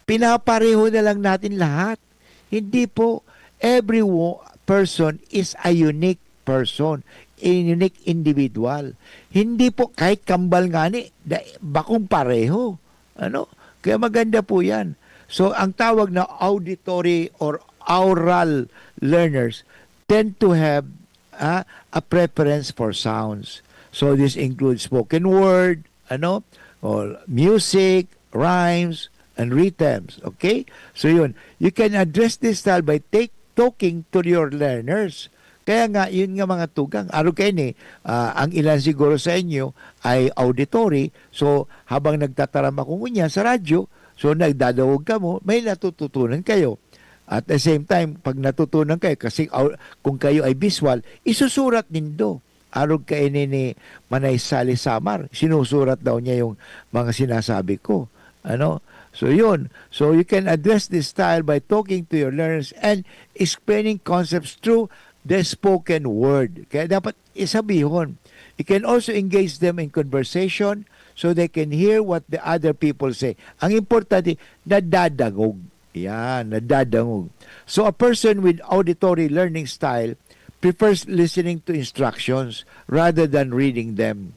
Pinapareho na lang natin lahat. Hindi po. Every wo- person is a unique person, a unique individual. Hindi po kahit kambal nga ni, da- bakong pareho. Ano? Kaya maganda po yan. So, ang tawag na auditory or oral learners tend to have ah, a preference for sounds. So, this includes spoken word, ano, or music, rhymes, and rhythms. Okay? So, yun. You can address this style by take, talking to your learners. Kaya nga, yun nga mga tugang. Araw kayo ni, ah, ang ilan siguro sa inyo ay auditory. So, habang nagtataram ako ngunyan sa radyo, so nagdadawog ka mo, may natututunan kayo. At the same time, pag natutunan kayo, kasi au- kung kayo ay visual, isusurat nindo. Arog kaini ni Manay Sally Samar, sinusurat daw niya yung mga sinasabi ko. Ano? So, yun. So, you can address this style by talking to your learners and explaining concepts through the spoken word. Kaya dapat isabihon. You can also engage them in conversation so they can hear what the other people say. Ang importante, nadadangog. Yan, nadadangog. So, a person with auditory learning style prefers listening to instructions rather than reading them.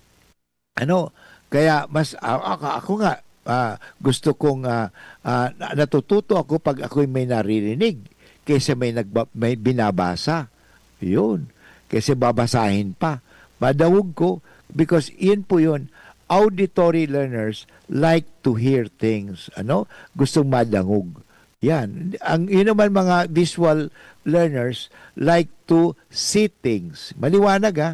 Ano? Kaya mas, a- ako, ako nga, ah, gusto kong, ah, ah, na- natututo ako pag ako'y may naririnig kaysa may, nagba- may binabasa. Yun. Kaysa babasahin pa. Madangog ko, Because yun po yun, auditory learners like to hear things, ano? Gustong madangog. Yan. Ang, yun naman, mga visual learners like to see things. Maliwanag, ha?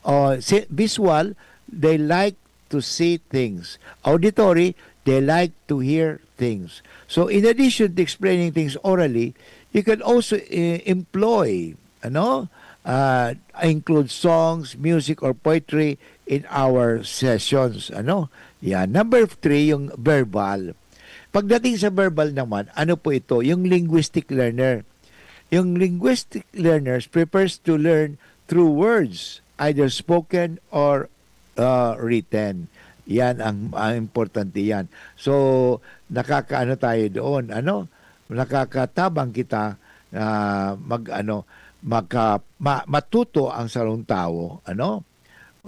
Oh, si-, visual, they like to see things. Auditory, they like to hear things. So, in addition to explaining things orally, you can also, eh, employ, ano, ah, include songs, music, or poetry in our sessions. Ano? Yan. Number three, yung verbal. Pagdating sa verbal naman, ano po ito? Yung linguistic learner. Yung linguistic learners prefers to learn through words, either spoken or, ah, written. Yan ang, ang importante yan. So, nakakaano tayo doon, ano? Nakakatabang kita na mag-ano, magka-, ma-, matuto ang sarong tawo, ano?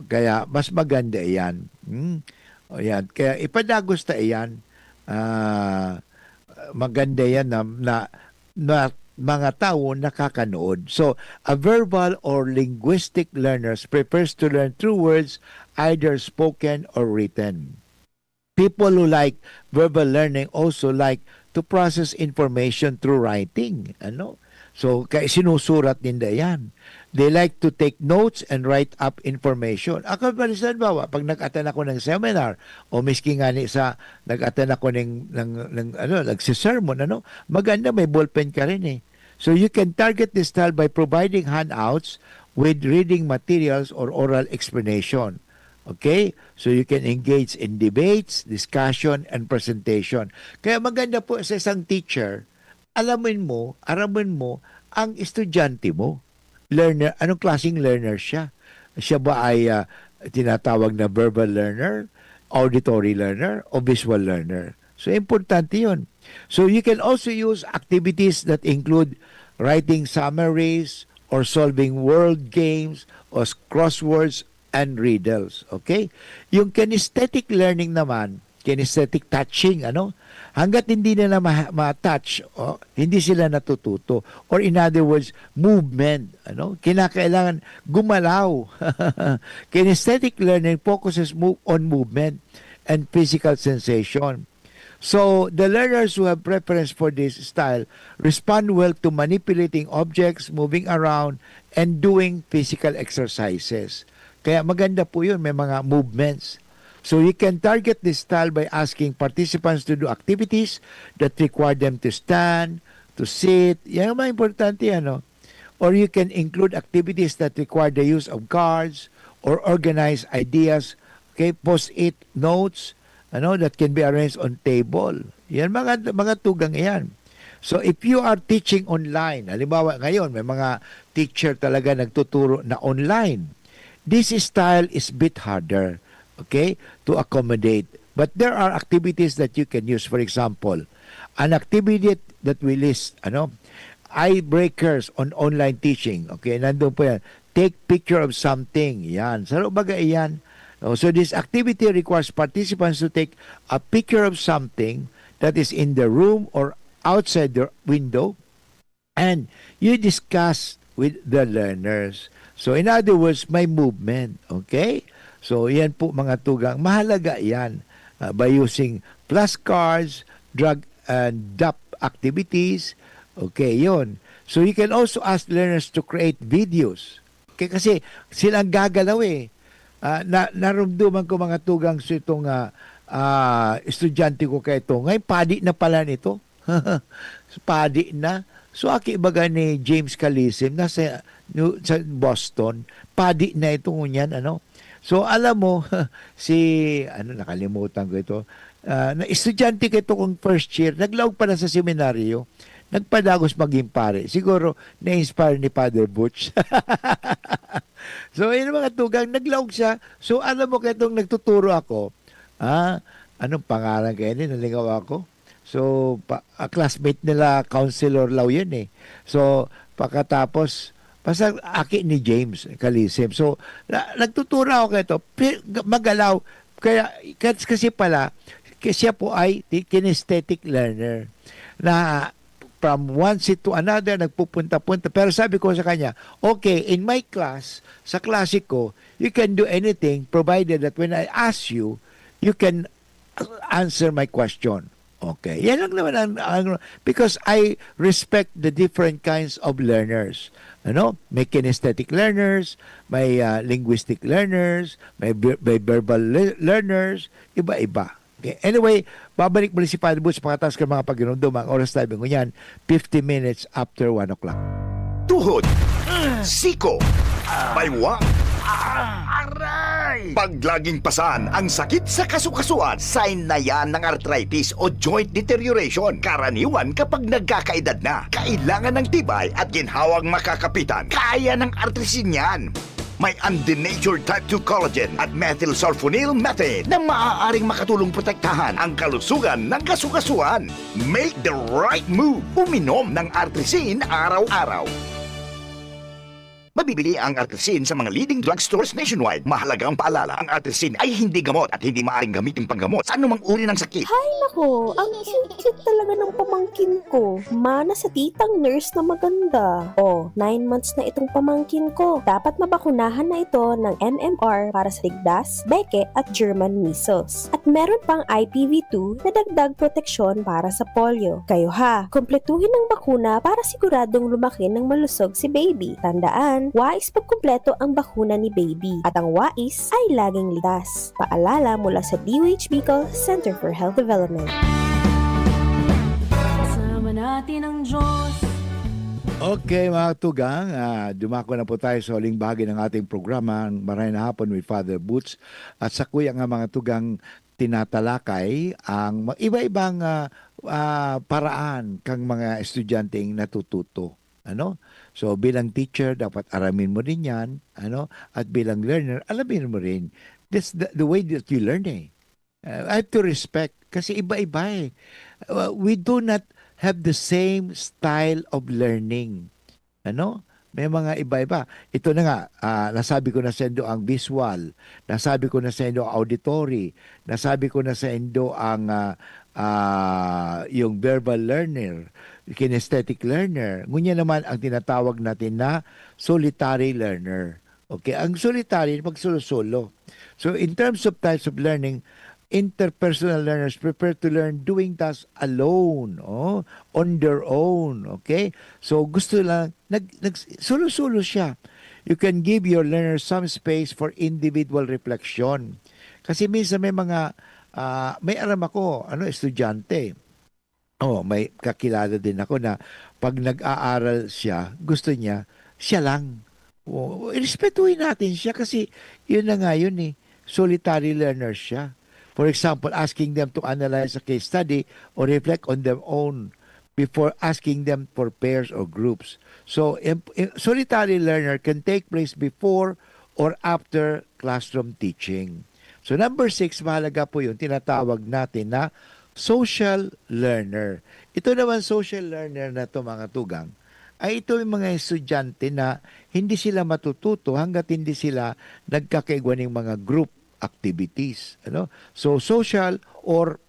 Kaya mas maganda iyan. Hmm? O yan. Kaya ipadagos ta iyan. Ah, maganda yan na, na, na mga tawo nakakanood. So, a verbal or linguistic learners prefers to learn through words, either spoken or written. People who like verbal learning also like to process information through writing. Ano? So, kaya sinusurat ninda yan. They like to take notes and write up information. Ako, halimbawa, pag nag-attend ako ng seminar, o miski nga ni sa, nag-attend ako ng, ng, ng, ano, nagsisermon, ano, maganda, may ballpen ka rin eh. So, you can target this style by providing handouts with reading materials or oral explanation. Okay? So, you can engage in debates, discussion, and presentation. Kaya maganda po sa isang teacher, alamin mo, aramin mo ang estudyante mo. Learner, anong klaseng learner siya? Siya ba ay, ah, tinatawag na verbal learner, auditory learner, o visual learner? So, importante yun. So, you can also use activities that include writing summaries or solving word games or s-, crosswords and riddles. Okay? Yung kinesthetic learning naman, kinesthetic touching, ano? Hanggat hindi nila ma-, ma-touch, oh, hindi sila natututo. Or in other words, movement, ano? Kinakailangan gumalaw. Kinesthetic learning focuses mo-, on movement and physical sensation. So, the learners who have preference for this style respond well to manipulating objects, moving around, and doing physical exercises. Kaya maganda po yun, may mga movements. So, you can target this style by asking participants to do activities that require them to stand, to sit. Yan ang mga importante, ano? Or you can include activities that require the use of cards or organize ideas, okay, post-it notes, ano, that can be arranged on table. Yan, mga, mga tugang yan. So, if you are teaching online, halimbawa ngayon, may mga teacher talaga nagtuturo na online. This style is bit harder, okay, to accommodate. But there are activities that you can use. For example, an activity that we list, ano, icebreakers on online teaching. Okay, nandun po yan. Take picture of something. Yan. Saro baga iyan. Oh, so this activity requires participants to take a picture of something that is in the room or outside the window, and you discuss with the learners. So, in other words, may movement. Okay? So, yan po, mga tugang. Mahalaga yan, ah, by using flashcards, drag and drop activities. Okay, yon. So, you can also ask learners to create videos. Okay, kasi sila ang gagalaw eh. Ah, na, narumduman ko, mga tugang, sa itong, ah, ah, estudyante ko kay ito. Ngayon, padi na pala nito. Padi na. So, aki baga ni James Calisim, nasa New, sa Boston. Padi na ito ngunyan, ano? So, alam mo, si, ano, nakalimutan ko ito. Ah, na estudyante ko ito kung first year, naglaog pa lang sa seminaryo, nagpadagos maging pare. Siguro, na-inspire ni Father Butch. So, yun ang mga tugang, naglaog siya. So, alam mo, kaya itong nagtuturo ako, ah, anong pangalan kaya ni? Nalingaw ako. So, pa, ah, classmate nila, Counselor Lau yun eh. So, pagkatapos, basta aki ni James Calisim. So, na, nagtuturo ako kay ito, pi-, magalaw. Kaya, kasi, kasi pala, k-, siya po ay ti-, kinesthetic learner na from one seat to another, nagpupunta-punta. Pero sabi ko sa kanya, "Okay, in my class, sa klase ko, you can do anything provided that when I ask you, you can answer my question." Okay. Yan lang naman ang, ang because I respect the different kinds of learners. Ano? May kinesthetic learners, may ah, linguistic learners, may, ver- may verbal le- learners, iba-iba. Okay. Anyway, babalik muli si Father Boots sa pagkatapos ng mga paghinumdom. Ang oras tayo ngunyan, fifty minutes after one o'clock. Tuhod, siko, baywa, aray. Pag laging pasan ang sakit sa kasukasuan, sign na yan ng arthritis o joint deterioration. Karaniwan kapag nagkakaedad na, kailangan ng tibay at ginhawang makakapitan. Kaya ng artrisin yan. May undenatured type two collagen at methylsulfonyl methane na maaaring makatulong protektahan ang kalusugan ng kasukasuan. Make the right move. Uminom ng Artrisin araw-araw. Mabibili ang Artrisin sa mga leading drugstores nationwide. Mahalagang paalala, ang Artrisin ay hindi gamot at hindi maaaring gamitin panggamot sa anumang uri ng sakit. Hay nako, ang cute-cute talaga ng pamangkin ko. Mana sa titang nurse na maganda. Oh, nine months na itong pamangkin ko. Dapat mabakunahan na ito ng M M R para sa tigdas, beke at German measles. At meron pang I P V two na dagdag proteksyon para sa polio. Kayo ha, kompletuhin ang bakuna para siguradong lumaki ng malusog si baby. Tandaan, wais pagkumpleto ang bakuna ni baby. At ang wais ay laging ligtas. Paalala mula sa D O H Bicol Center for Health Development. Kasama natin ang Diyos. Okay, mga tugang, ah, dumako na po tayo sa huling bahagi ng ating programa, ang Maray na Hapon with Father Boots. At sa kuya nga mga tugang, tinatalakay ang ma- iba-ibang ah, ah, paraan kang mga estudyanteng natututo. Ano? So, bilang teacher, dapat aramin mo rin yan. Ano? At bilang learner, alamin mo rin. That's the, the way that you learn eh. Uh, I have to respect kasi iba-iba eh. Uh, we do not have the same style of learning. Ano? May mga iba-iba. Ito na nga, ah, nasabi ko na sa indo ang visual, nasabi ko na sa indo ang auditory, nasabi ko na sa indo ang ah, ah, yung verbal learner, kinesthetic learner. Ngunyan naman ang tinatawag natin na solitary learner. Okay, ang solitary, pag solo-solo. So in terms of types of learning, interpersonal learners prefer to learn doing tasks alone, oh, on their own, okay? So gusto lang nag, nag solo-solo siya. You can give your learners some space for individual reflection. Kasi minsan may mga ah, may aram ako, ano, estudyante. Oh, may kakilala din ako na pag nag-aaral siya, gusto niya siya lang. Oh, respetuhin natin siya kasi yun na nga yun eh. Solitary learner siya. For example, asking them to analyze a case study or reflect on their own before asking them for pairs or groups. So, em- em- solitary learner can take place before or after classroom teaching. So number six, mahalaga po yung tinatawag natin na social learner. Ito naman social learner na to mga tugang, ay ito yung mga estudyante na hindi sila matututo hanggat hindi sila nagkakaigwa ng mga group activities. Ano? So social or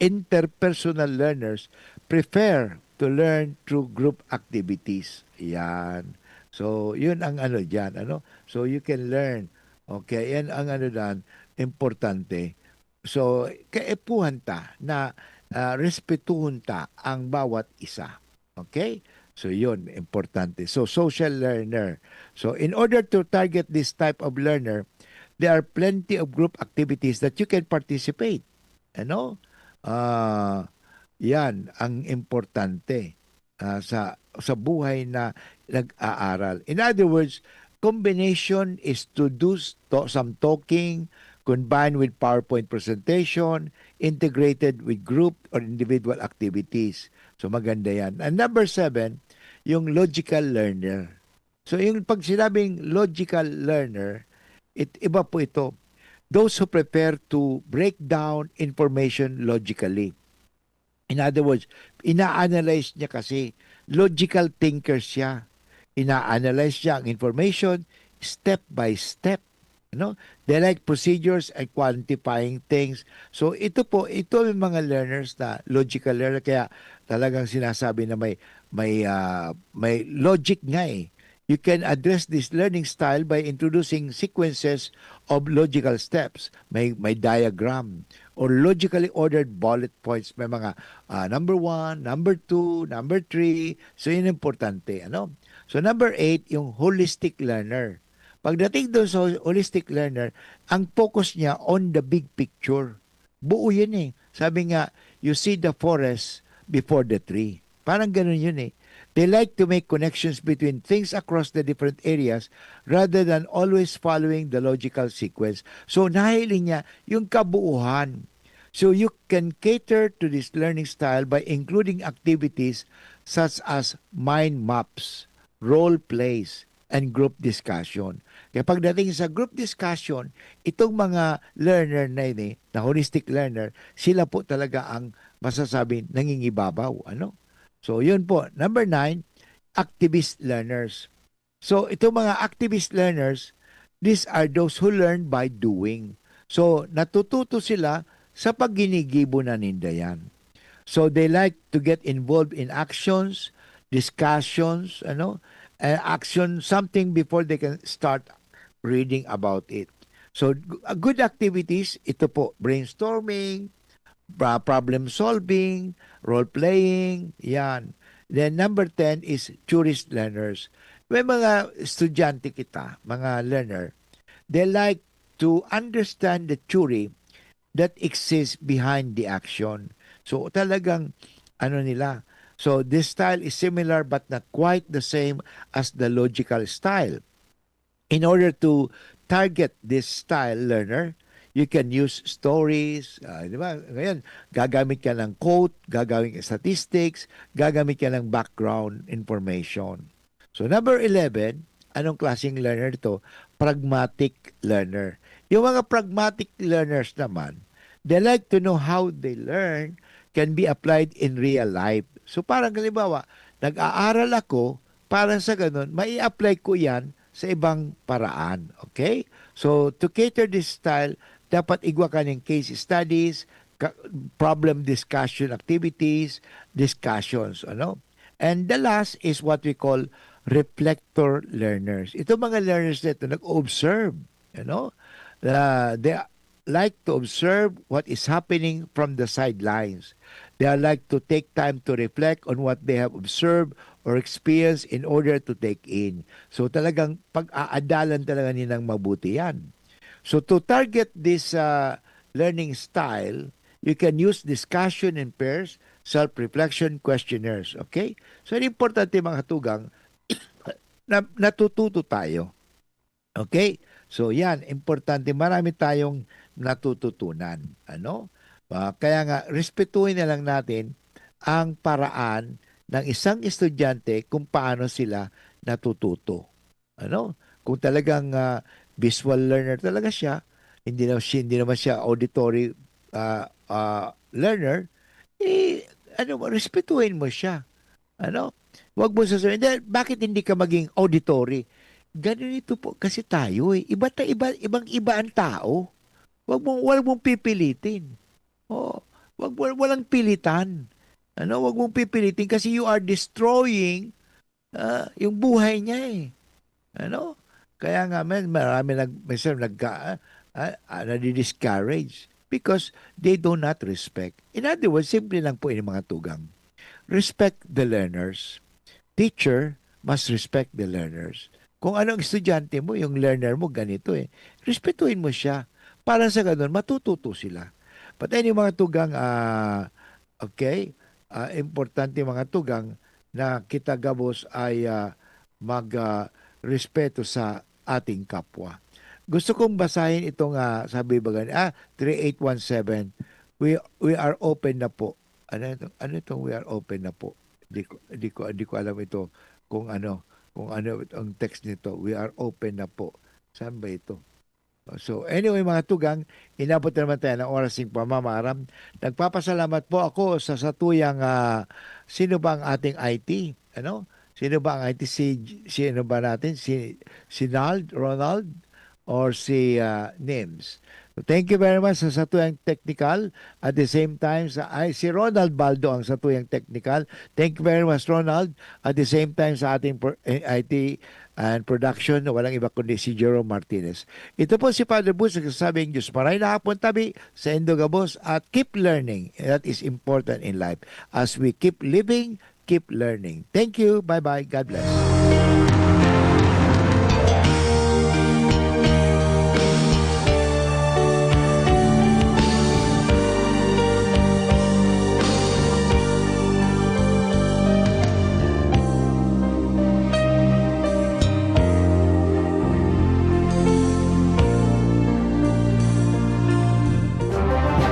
interpersonal learners prefer to learn through group activities. Yan. So, yun ang ano dyan. Ano? So, you can learn. Okay, yan ang ano dyan, importante. So, kaepuhan ta na ah, respetuhon ta ang bawat isa. Okay? So, yun, importante. So, social learner. So, in order to target this type of learner, there are plenty of group activities that you can participate. Ano? Ah, yan ang importante ah, sa sa buhay na nag-aaral. In other words, combination is to do s- to, some talking combined with PowerPoint presentation, integrated with group or individual activities. So maganda yan. And number seven, yung logical learner. So yung pag sinabing logical learner, it, iba po ito. Those who prepare to break down information logically. In other words, ina-analyze niya kasi, logical thinker siya. Ina-analyze niya ang information step by step. Ano? They like procedures and quantifying things. So, ito po, ito yung mga learners na logical learner, kaya talagang sinasabi na may, may, ah, may logic nga eh. You can address this learning style by introducing sequences of logical steps. May, may diagram or logically ordered bullet points. May mga, ah, number one, number two, number three. So, yun importante, ano? So, number eight, yung holistic learner. Pagdating doon sa holistic learner, ang focus niya on the big picture. Buo yun eh. Sabi nga, "You see the forest before the tree." Parang ganun yun eh. They like to make connections between things across the different areas rather than always following the logical sequence. So, nahiling niya yung kabuuhan. So, you can cater to this learning style by including activities such as mind maps, role plays, and group discussion. Kaya pagdating sa group discussion, itong mga learner na ini, na holistic learner, sila po talaga ang masasabi nangingibabaw, ano? So, yun po. Number nine, activist learners. So, itong mga activist learners, these are those who learn by doing. So, natututo sila sa pagginigibo na ninda yan. So, they like to get involved in actions, discussions, ano, eh, action, something before they can start reading about it. So, g- a good activities, ito po, brainstorming, pra- problem solving, role-playing, yan. Then, number ten is tourist learners. May mga estudyante kita, mga learner, they like to understand the theory that exists behind the action. So, talagang, ano nila, so this style is similar but not quite the same as the logical style. In order to target this style learner, you can use stories, ah, di ba? Ngayon, gagamit ka ng quote, gagamit ka ng statistics, gagamit ka ng background information. So, number eleven, anong klaseng learner ito? Pragmatic learner. Yung mga pragmatic learners naman, they like to know how they learn can be applied in real life. So, parang halimbawa, nag-aaral ako, parang sa ganun, mai-apply ko yan sa ibang paraan. Okay? So, to cater this style, dapat igwa ka ng case studies, ka- problem discussion activities, discussions, ano? And the last is what we call reflector learners. Ito mga learners na ito, nag-observe, you know? Uh, they like to observe what is happening from the sidelines. They are like to take time to reflect on what they have observed or experienced in order to take in. So talagang pag-aadalan talaga nilang mabuti yan. So to target this uh, learning style, you can use discussion in pairs, self-reflection questionnaires. Okay? So, importante mga tugang, na, natututo tayo. Okay? So, yan, importante. Marami tayong natututunan. Ano? Ah, kaya nga, respetuhin na lang natin ang paraan ng isang estudyante kung paano sila natututo. Ano? Kung talagang ah, visual learner talaga siya, hindi na siya, hindi naman siya auditory ah, ah, learner, eh, ano mo, respetuhin mo siya. Ano? Wag mo sasabihin, "Dahil bakit hindi ka maging auditory?" Ganun ito po kasi tayo eh. Iba ta iba ibang iba ang tao. Wag mong wag mong pipilitin. Oo. Wag mo walang pilitan. Ano? Wag mong pipilitin kasi you are destroying ah, yung buhay niya eh. Ano? Kaya nga, man, marami nag, minsan nagka, ah, ah, ah, nadi-discourage because they do not respect. In other words, simple lang po yung mga tugang. Respect the learners. Teacher must respect the learners. Kung ano ang estudyante mo, yung learner mo, ganito eh. Respetuhin mo siya. Para sa ganun, matututo sila. But anyway, mga tugang, ah, okay, ah, importante mga tugang na kita gabos ay ah, mag ah, respeto sa ating kapwa. Gusto kong basahin itong ah, sabi ba gani, ah, three eight one seven. We we are open na po. Ano ito? Ano itong "We are open na po"? Di ko di ko di ko alam ito kung ano kung ano ang text nito. "We are open na po." Saan ba ito? So, anyway, mga tugang, inabot na naman tayo ng oras ng pamamaaram. Nagpapasalamat po ako sa satuyang, ah, sino ba ang ating I T? Ano? Sino ba ang I T? Si, si ano ba natin? Si, si Nald, Ronald? or si, ah, Nims. Thank you very much sa satuyang technical. At the same time, sa, ay, si Ronald Baldo ang satuyang technical. Thank you very much, Ronald. At the same time, sa ating pro-, eh, I T and production, na walang iba kundi si Jerome Martinez. Ito po si Father Boots, nagsasabing, "Diyos maray na hapon tabi, sa indo gabos, at keep learning." That is important in life. As we keep living, keep learning. Thank you. Bye-bye. God bless.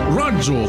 Radyo